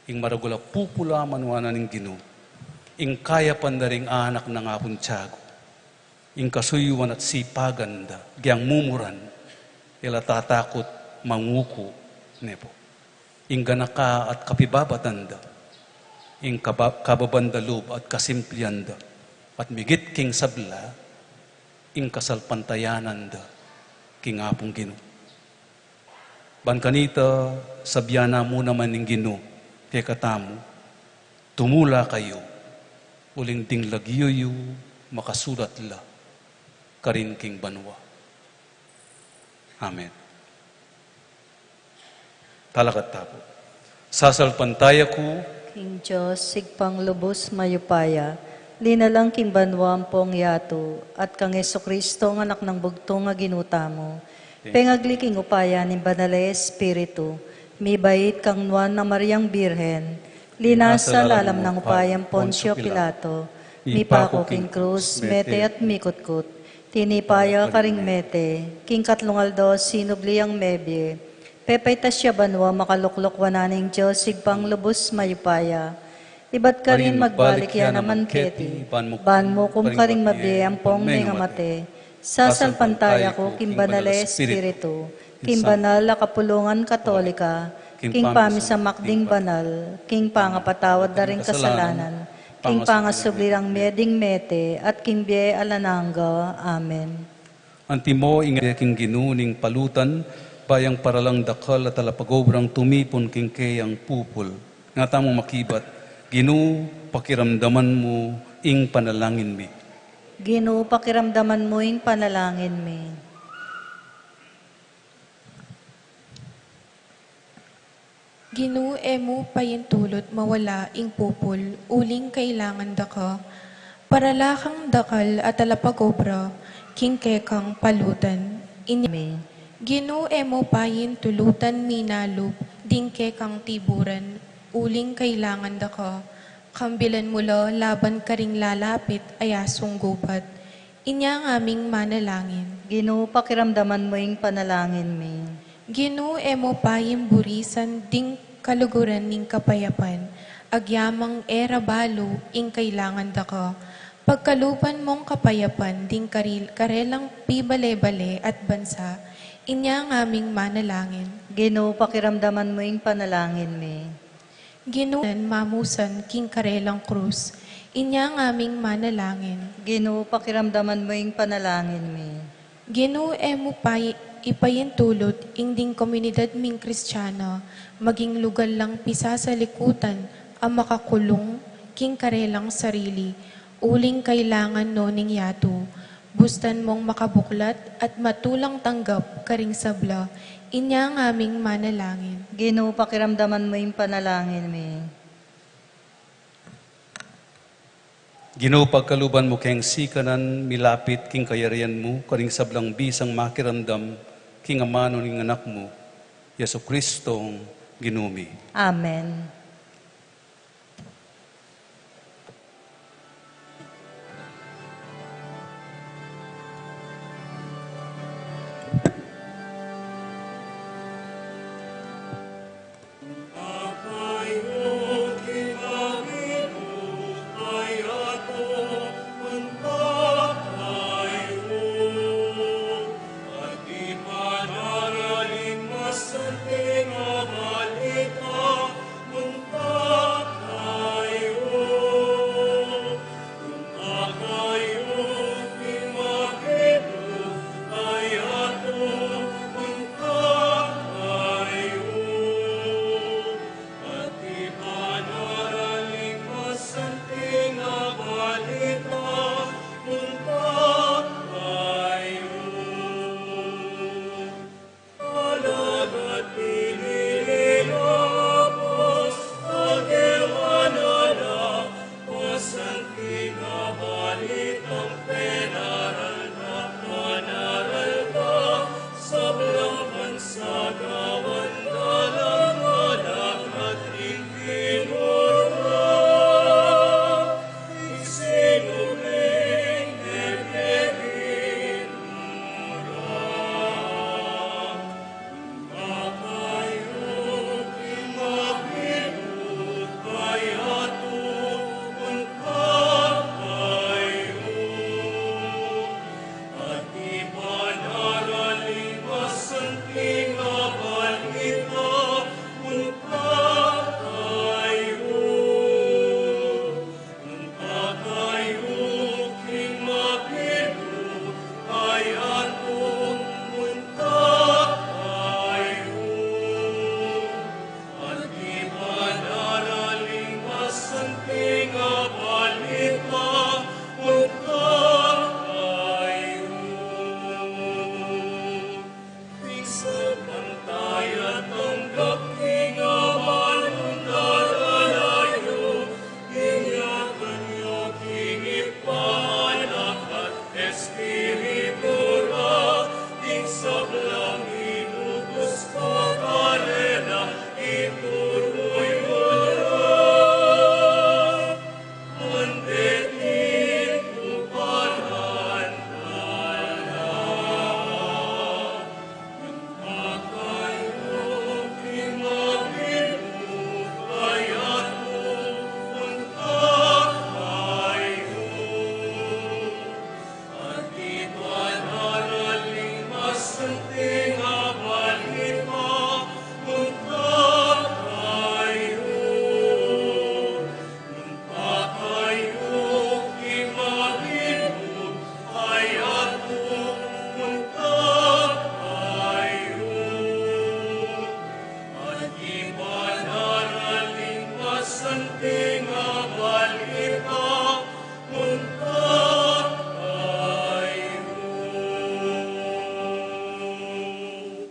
Ing maragul a pupulaman wanan ning Ginu. Ing kayapan da ring anak nang Apung Tiago. Ing kasuyuan at sipagan da, giyang mumuran, e la tatakut manguku, ne pu. Ing ganaka at kapibabatan da, ing kaba-, kababan da lub at kasimplian da, at migit king sabla, ing kasalpantayanan da king Apung Ginu. Ban kanita, sabian na mu naman ning Ginu kekatamu, tumula kayu, uling ding lagyu yu makasulat la karin king banua. Amen. Talakad ta pu. Sasalpantaya ku king Dios, Ibpang lubus mayupaya, linalang king banua ampong yatu, at kang Jesucristo, ing Anak nang bugtung a Ginu tamu, pengagli king upaya ning Banal a Espiritu, mibait kang Nuan a Mariang Birhen, linasa lalam nang upaya nang Poncio Pilato, mipaku king krus, mete at mikutkut, tinipa ya karing mete, king katlung aldo sinubli yang mebie, pepaitas ya banua, makalukluk wanan ning Dios, Ibpang lubus mayupaya. Ibat karin magbalik ya naman keti, ban mukum karing mabie ampong mengamate. Sasalpantaya ku king Banal a Espiritu, king banal a kapulungan Katolika, king pamisamak ding banal, king pangapatawad da ring kasalanan, king pangasubli rang mie ding mete, at king bie alang angga. Amen. Antimo ing king Ginu ning palutan, bayang para lang dakal a talapagobrang tumipun king keyang pupul. Nga tamung makibat, Ginu, pakiramdaman mu ing panalangin mi. Ginu, pakiramdaman mu ing panalangin mi. Ginu, e mu paintulut mawala ing pupul, uling kailangan da ka. Parala kang dakal a talapagobra king kekang palutan. Ini- Amen. Ginu, e mu paintulutan minalub ding kekang tiburan, uling kailangan da ka. Kambilan mu la laban karing lalapit a yasung gubat. Inya ngaming manalangin. Ginu, pakiramdaman mu ing panalangin mi. Ginu, e mu paiburisan ding kaluguran ning kapayapan, agyamang e ra balu ing kailangan da ka. Pagkaluban mung kapayapan ding karil-, karelang pibale-bale at bansa, inya ngaming manalangin. Ginu, pakiramdaman mu ing panalangin mi. Ginu, mamusan king karelang krus, inya ngaming manalangin. Ginu, pakiramdaman mu ing panalangin mi. Ginu, e mu pa ipaintulut ing ding komunidad ming Kristiana maging lugal lang pisasalikutan a makakulung king karelang sarili, uling kailangan no ning yatu. Bustan mung makabuklat at matulang tanggap karing sabla, inya ngaming manalangin. Ginu, pakiramdaman mu ing panalangin mi. Ginu, pagkaluban mu keng sikanan milapit king kayarian mu karing sablang bisang makiramdam king amanu ning Anak mu, Jesucristong Ginu mi. Amen.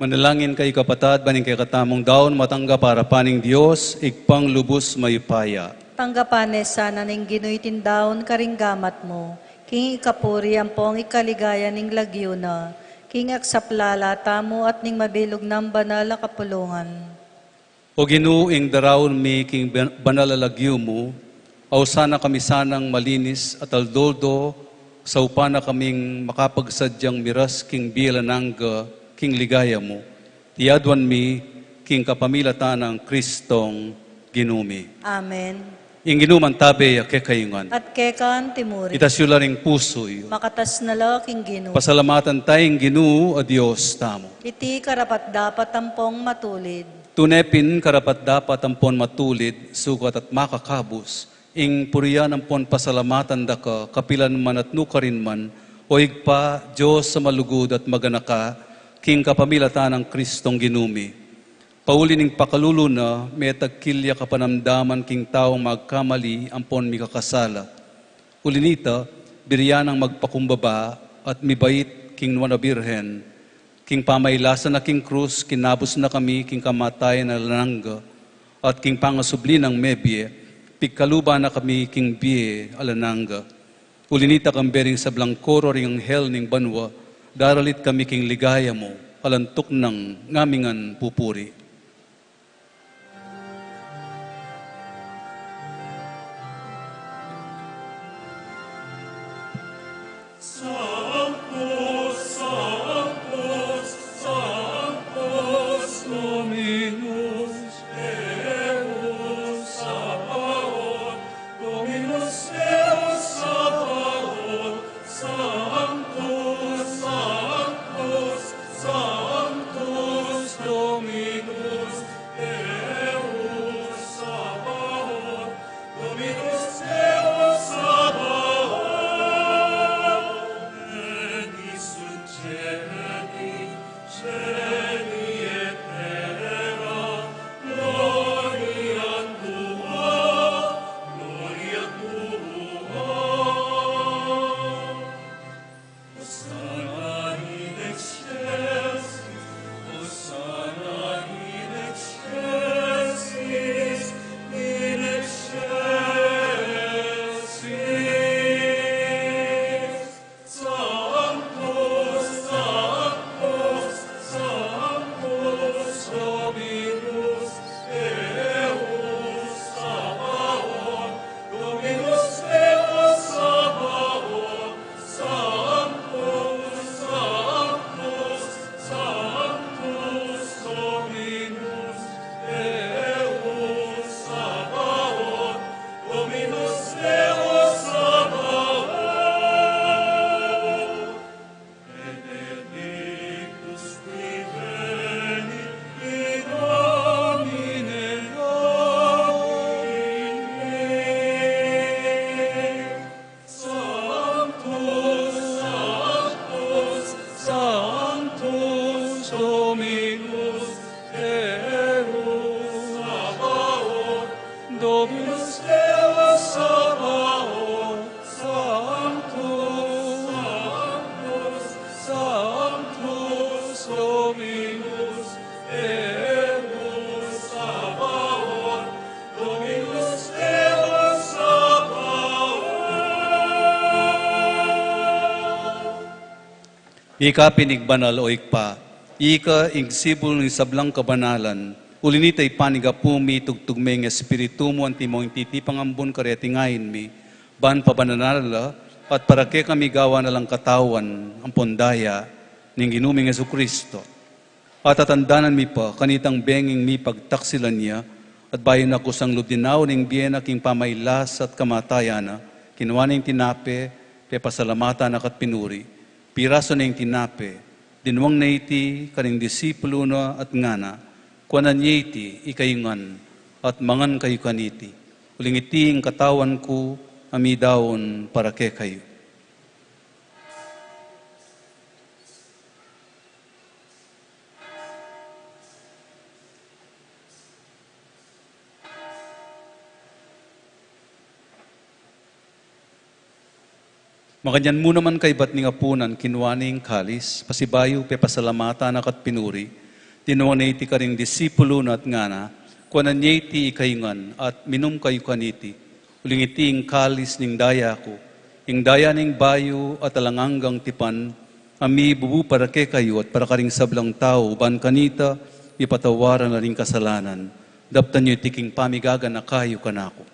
Manalangin kayu, kapatad, ban ing kekatamung daun matanggap arapan ning Dios, Ibpang lubus mayupaya. Tanggapan ne sana ning Ginu iting daun karing gamat mu, king ikapuri ampong ikaligaya ning lagyu na, king ikapsaplala tamu at ning mabilug nang banal a kapulungan. O Ginu, ing daraun mi king ban-, banal a lagyu mu, ausan na kami sanang malinis at aldo-aldo, saupan na kaming makapagsadyang miras king bie alang angga king ligaya mu. Iti aduan mi king kapamilatan nang Kristong Ginu mi. Amen. Ing Ginu mantabe ya kekayu ngan. At keka antimurin. Itas yu la ring pusu yu. Makatas na la king Ginu. Pasalamatan taya ing Ginu a Dios tamu. Iti karapat-dapat ampong matulid. Tune pin karapat-dapat ampon matulid, sukat at makakabus, ing purian ampon pasalamatan da ka, kapilan man at nukarin man, O Ibpa, Dios a malugud at maganaka, king kapamilatan nang Kristong Ginu mi. Pauli ning pakalulu na, metagkilya kapanamdaman king taung magkamali ampon mikakasala. Uli nita, buri ya nang magpakumbaba at mibait king Nuan a Birhen. King pamailasa na king krus, kinabus na kami king kamatayan alang angga, at king pangasubli nang mebie, pigkaluban na kami king bie alang angga. Uli nita, kambe ring sablang koro ring anghel ning banua, daralit kami king ligaya mu, alang tuknang ngaming pupuri. Sanctus, Sanctus, Sanctus Dominus Deus Sabaoth, Dominus Deus Sabaoth, Sanctus, Sanctus, Sanctus Dominus Deus Sabaoth, Dominus Deus Sabaoth. Pleni sunt celi, celi et terra, gloria tua, gloria tua. Hosanna in excelsis, Hosanna in excelsis, in excelsis. Sanctus, Sanctus, Sanctus Dominus Deus Sabaoth, Dominus Deus Sabaoth, Sanctus, Sanctus, Sanctus Dominus Deus Sabaoth, Dominus Deus Sabaoth. Benedictus qui venit in nomine Domini. Sanctus, Sanctus, Sanctus Dominus Deus Sabaoth, Dominus Deus Sabaoth, Sanctus, Sanctus, Sanctus Dominus Deus Sabaoth, Dominus Deus Sabaoth. Ika pin ing banal, o Ibpa, ika ing sibul ning sablang kabanalan, uli na nita ipanyawad mu ing tugtug ming Espiritu mu antimo ing titipang ambun kareting ain mi, ban pabanalan la, at para kekami gawan na lang katawan ampon daya ning Ginu ming Jesucristo. At tatandanan mi pa, kanitang benging mipagtaksilan ya, at bayu na kusang lub dinaun ing bie na king pamailas at kamatayan na, kinua ne ing tinape, pepasalamatan na ka't pinuri, pirasu ne ing tinape, dinwang ne iti karing disipulu na at ngana, kuanan ye iti ikayu ngan, at mangan kayu kaniti. Uling iti ing katawan ku, a midaun para kekayu. Makanyan mu naman kaybat ning apunan, kinua ne ing kalis, pasibayu pepasalamatan na ka't pinuri, dinwang ne iti karing disipulu na at ngana, kuanan ye iti ikayu ngan, at minum kayu kaniti. Uling iti ing kalis ning daya ku, ing daya ning bayu at alang anggang tipan, a mibubu para kekayu at para karing sablang tau, ban kanita mipatawaran la ring kasalanan. Daptan yu iti king pamigaganaka yu kanaku.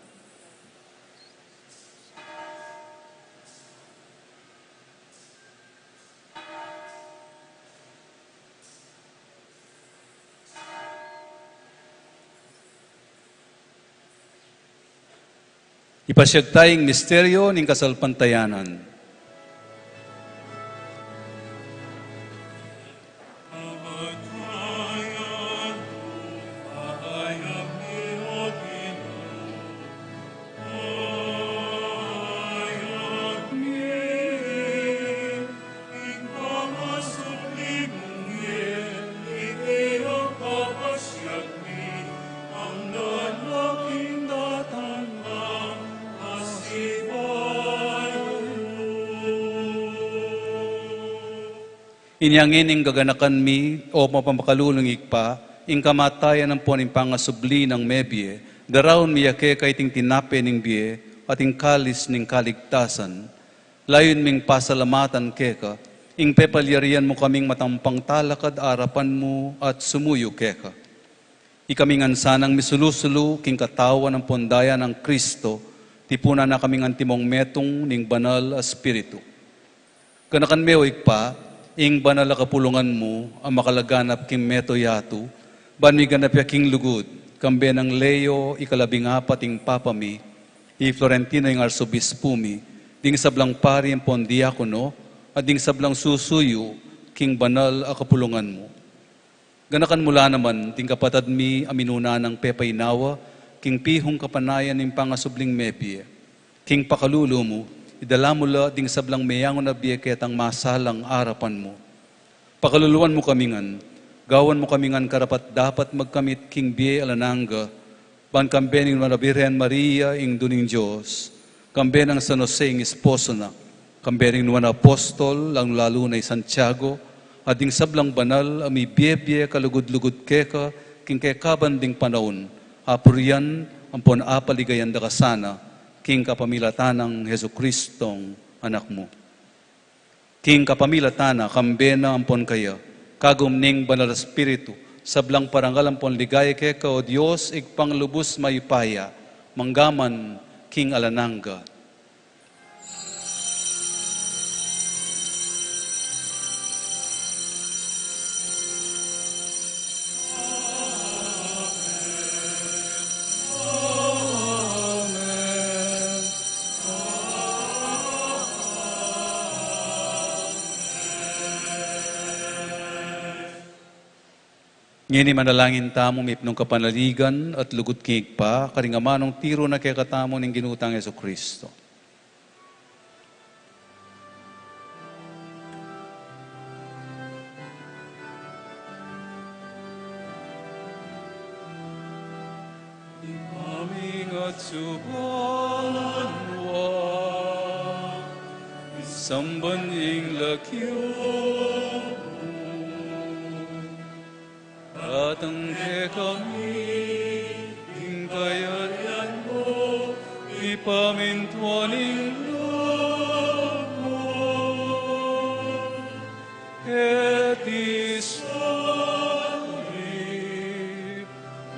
Ipasiag taya ing misteryu ning kasalpantayanan. Inya ngeni gaganakan mi, o mapamakalulung Ibpa, ing kamatayan ampon ing pangasubli nang mebie, daraun mi ya keka iting tinape ning bie, at ing kalis ning kaligtasan. Layun ming pasalamatan keka, ing pepalyarian mu kaming matampang talakad arapan mu at sumuyu keka. Ikami ngan sanang misulu-sulu king katawan ampon daya nang Kristo, tipunan na kaming antimong metung ning Banal a Espiritu. Ganakan me, o Ibpa, ing banal a kapulungan mu a makalaganap king mabilug a yatu, ban miganap ya king lugud, kambe nang Leo ikalabing apat ing Papa mi, i Florentino ing Arsobispu mi, ding sablang pari ampon diakono, at ding sablang susuyu king banal a kapulungan mu. Ganakan mu la naman ding kapatad mi a minuna nang pepainawa king pihung kapanayan ning pangasubling mebie. King pakalulu mu, idala mu la ding sablang meyangu na bie ketang masalang arapan mu. Pakaluluan mu kami ngan, gawan mu kami ngan karapat-dapat magkamit king bie alang angga, ban kambe ning nuan a Birhen Maria, Indu ning Dios, kambe nang San Jose ing esposo na, kambe ning nuan a apostol, lalung-lalu na i Santiago, at ding sablang banal a mibie-bie kalugud-lugud keka king kekaban ding panaun, apurian ampon apaligayan da ka sana, king kapamilatan nang Jesucristong Anak mu. King kapamilatan na, kambe na ampon kaya, kagum ning Banal a Espiritu, sablang parangal ampon ligaya keka, o Dios, Ibpang lubus mayupaya, mangga man king alang angga. Ngeni manalangin tamu mipnung kapanaligan at lugud king Ibpa, karing amanung tiru na kekatamu ning Ginu tang Jesucristo. Ibpa mi, atsu ka banua, misamban ing lagyu mu, datang kekami ing kayarian mu, mipamintuan ing lub mu keti sulip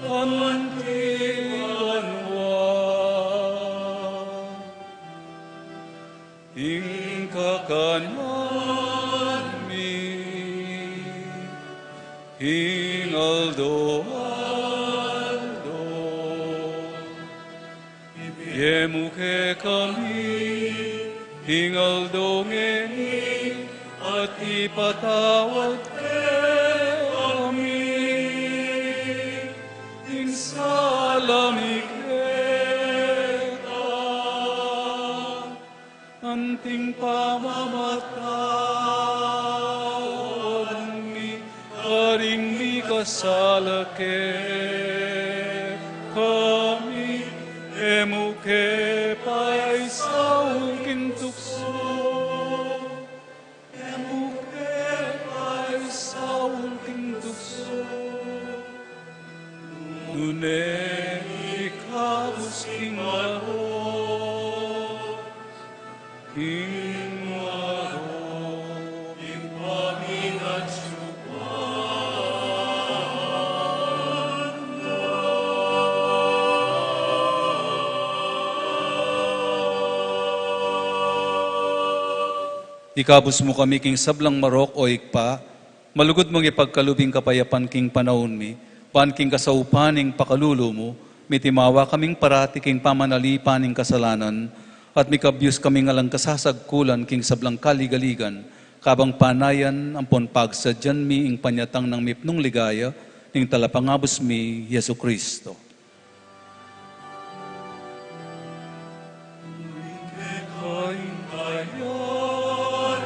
anti banua. Ing kakanan mi king aldo-aldo ibie mu kekami king aldo ngeni, at ipatawad kekami ing sala mi keka, anting pamamatawadan mi karing mikasala kekami, e mu ke paisaul king tuksu, e mu ke paisaul king tuksu, nune ikabus king marok, king marok ing paminatsukan. Ikabus mu kami king sablang marok, o Ibpa, malugud mung ipagkalub ing kapayapan king panaun mi, ban king kasaupan ning pakalulu mu, mitimawa kaming parati king pamanalipan ning kasalanan, at mikabyus kaming alang kasasagkulan king sablang kaligaligan, kabang panayan ampon pagsadyan mi ing panyatang nang mipnung ligaya ning Talapangabus mi, Jesucristo. Keka ing kayarian,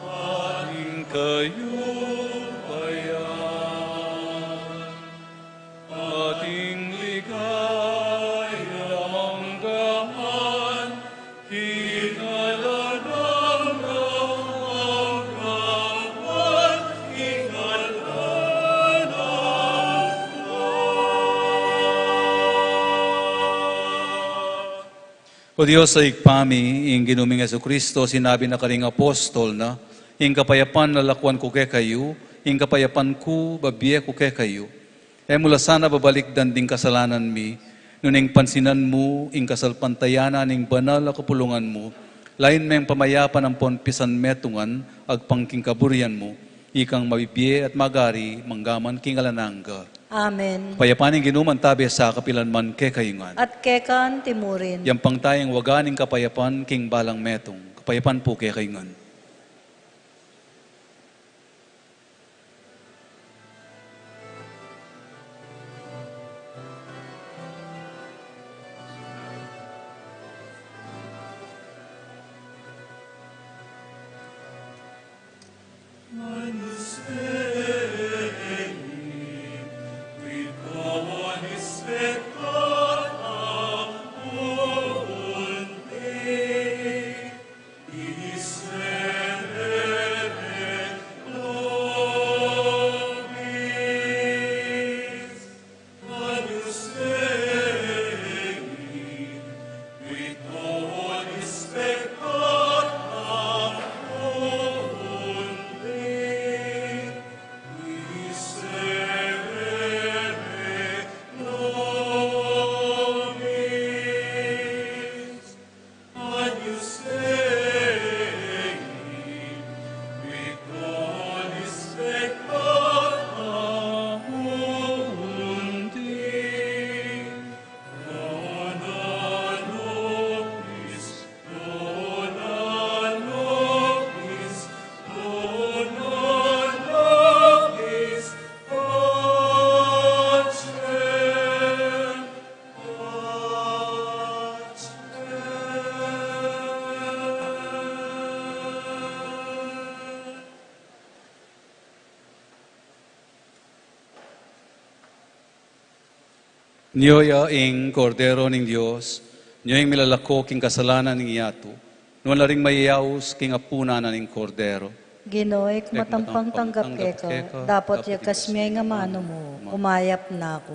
at ing kayupayan, at ing ligaya mangga man king alang angga. O Dios a Ibpa mi, ing Ginu ming Jesucristo, sinabi na karing apostol na, "Ing kapayapan lalakuan ku kekayu, ing kapayapan ku bibie ku kekayu." E mu la sana babalikdan ding kasalanan mi, nune pansinan mu ing kasalpantayanan ning banal a kapulungan mu, lain meng pamayapan ampon pisanmetungan, agpang king kaburian mu, ikang mabibie at magari mangga man king alang angga. Amen. Kapayapan ning Ginu mantabe sa kapilan man kekayu ngan. At keka anti murin. Yampang tayang waga ning kapayapan king balang metung. Kapayapan pu kekayu ngan. Nyo ya ing Kordero ning Dios, nyo ing milalako king kasalanan ning yatu, nuan la ring mayayaus king apunan na ning Kordero. Ginu, e ku matampang tanggap keka, dapot yakas me ing amanu mu, kumayap na ku.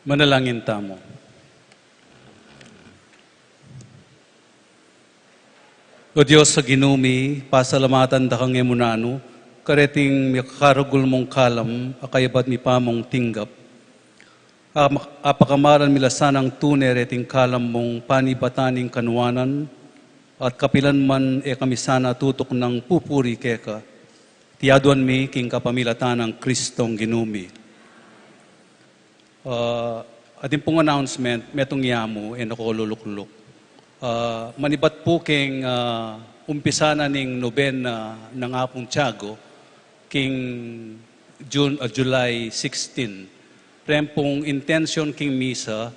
Manalangin tamu. O Dios a Ginu mi, pasalamatan da ka ngemunanu kareting mikakaragul mung kalam a kayabat mi pa mung tinggap. Am-, apakamalan mi la sanang tune reting kalam mung panibatan ning kanuanan, at kapilan man e kami sana tutuknang pupuri keka. Iti aduan mi king kapamilatan nang Kristong Ginu mi. Ah, atin pung announcement, metung ya mu, e na ku lulukluk. Ah, manibat pu king, ah, umpisa na ning nobena nang Apung Tiago, king June, ah, July sixteen. Reng pung intention king misa,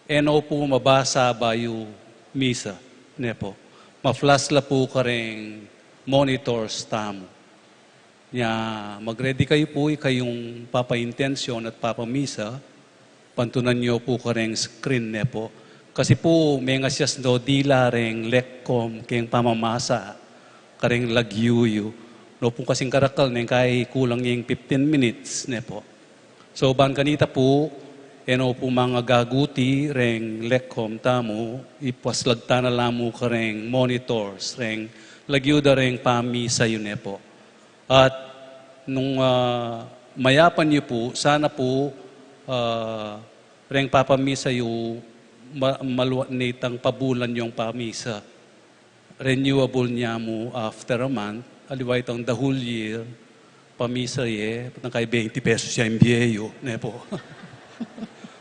e na pu mabasa bayu misa, ne pu. Ma-flash la pu kareng monitors tamu. Nya, mag-ready kayu pu, ikayung papa-intention at papamisa, pantunan yu pu kareng screen, ne pu. Kasi pu, mengasyas no dila reng lekkom keng pamamasa kareng lagyu yu. No pu kasing karakal, neng kai kulang ing fifteen minutes, ne pu. So, ban kanita pu, e no pu mangagaguti reng lekkom tamu, ipaslag ta na la mu kareng monitors, reng lagyu da reng pamisa yu, ne pu. At nung, ah, mayapan yu pu, sana pu, ah, reng papamisa yu ma-, maluat nitang pabulan yung pamisa. Renewable nya mu after a month, aliwa itang the whole year, pamisa ye, nang kai twenty pesos ya ing bie yu, ne pu.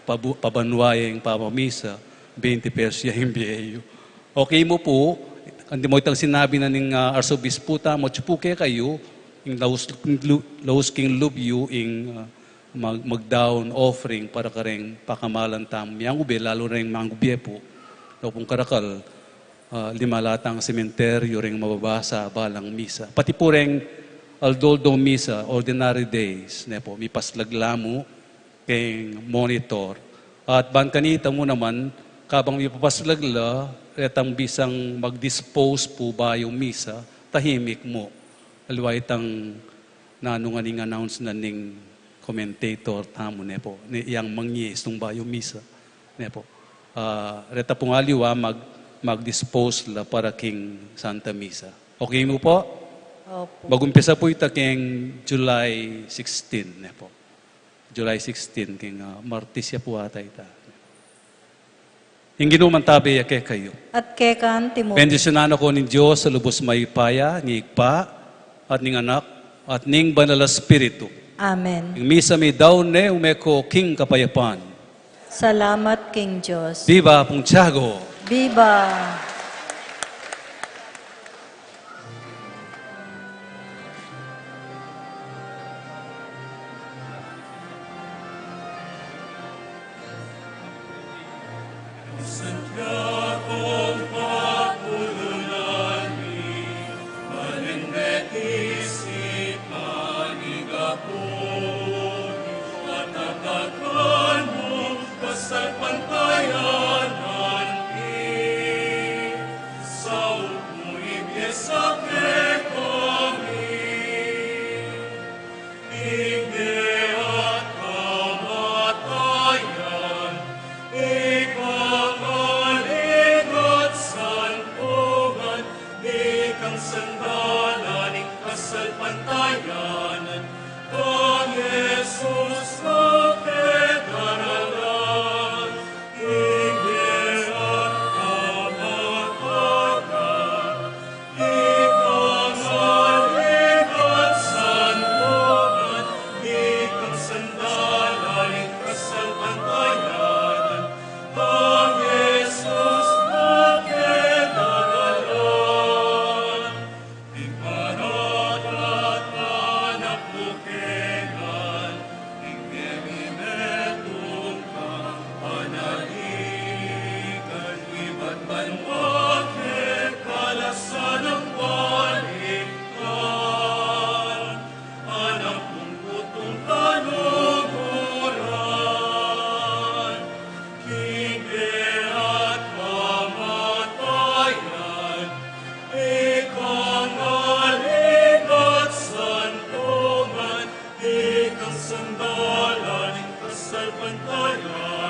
Pabu-, pabanwa ye ing papamisa, twenty pesos ya ing bie yu. Okay mu pu, anti mo itang sinabi na ning, ah, Arsobispo tamu, atyu pu kekayu, ing laus, lu-, laus king lub yu, ing, ah, mag-, mag-down offering para kareng pakamalan tamu. Mangubie, lalu reng mangubie pu. Lalu pung karakal, ah, lima la tang sementeryo reng mababasa balang misa. Pati pu reng aldo-aldo misa, ordinary days, ne pu, mipaslag la mu, keng monitor. At ban kanita mu naman, kabang mipapaslag la, retang bisang mag-dispose pu bayu misa, tahimik mu. Aliwa itang nanu ngan ing announce na ning commentator tamu, ne pu. Ni yang mangis nung bayu misa, ne pu. Ah, reta pung aliwa mag-, mag-dispose la para king Santa Misa. Okay mu pu? Opo. Mag-umpisa pu ita keng July sixteen, ne pu. July sixteen, keng, ah, Martes ya pu ata ita. Ing Ginu mantabe ya kekayu. At keka naman. Bendisyunan na kayu ning Dios a lubus mayupaya, ning Ibpa, at ning Anak, at ning Banal a Espiritu. Amen. Ing misa mi daun ne, ume ko king kapayapan. Salamat king Dios. Viva Apung Tiago! Viva! Saup mu ing bie sa kekami, ing bie at kamatayan, ika ing alang at santungan, ikang sandalan ning kasalpantayanan, kang Jesus na pedaralan. King bie at kamatayan, ikang alang at santungan, ikang sandalan ning kasalpantayanan.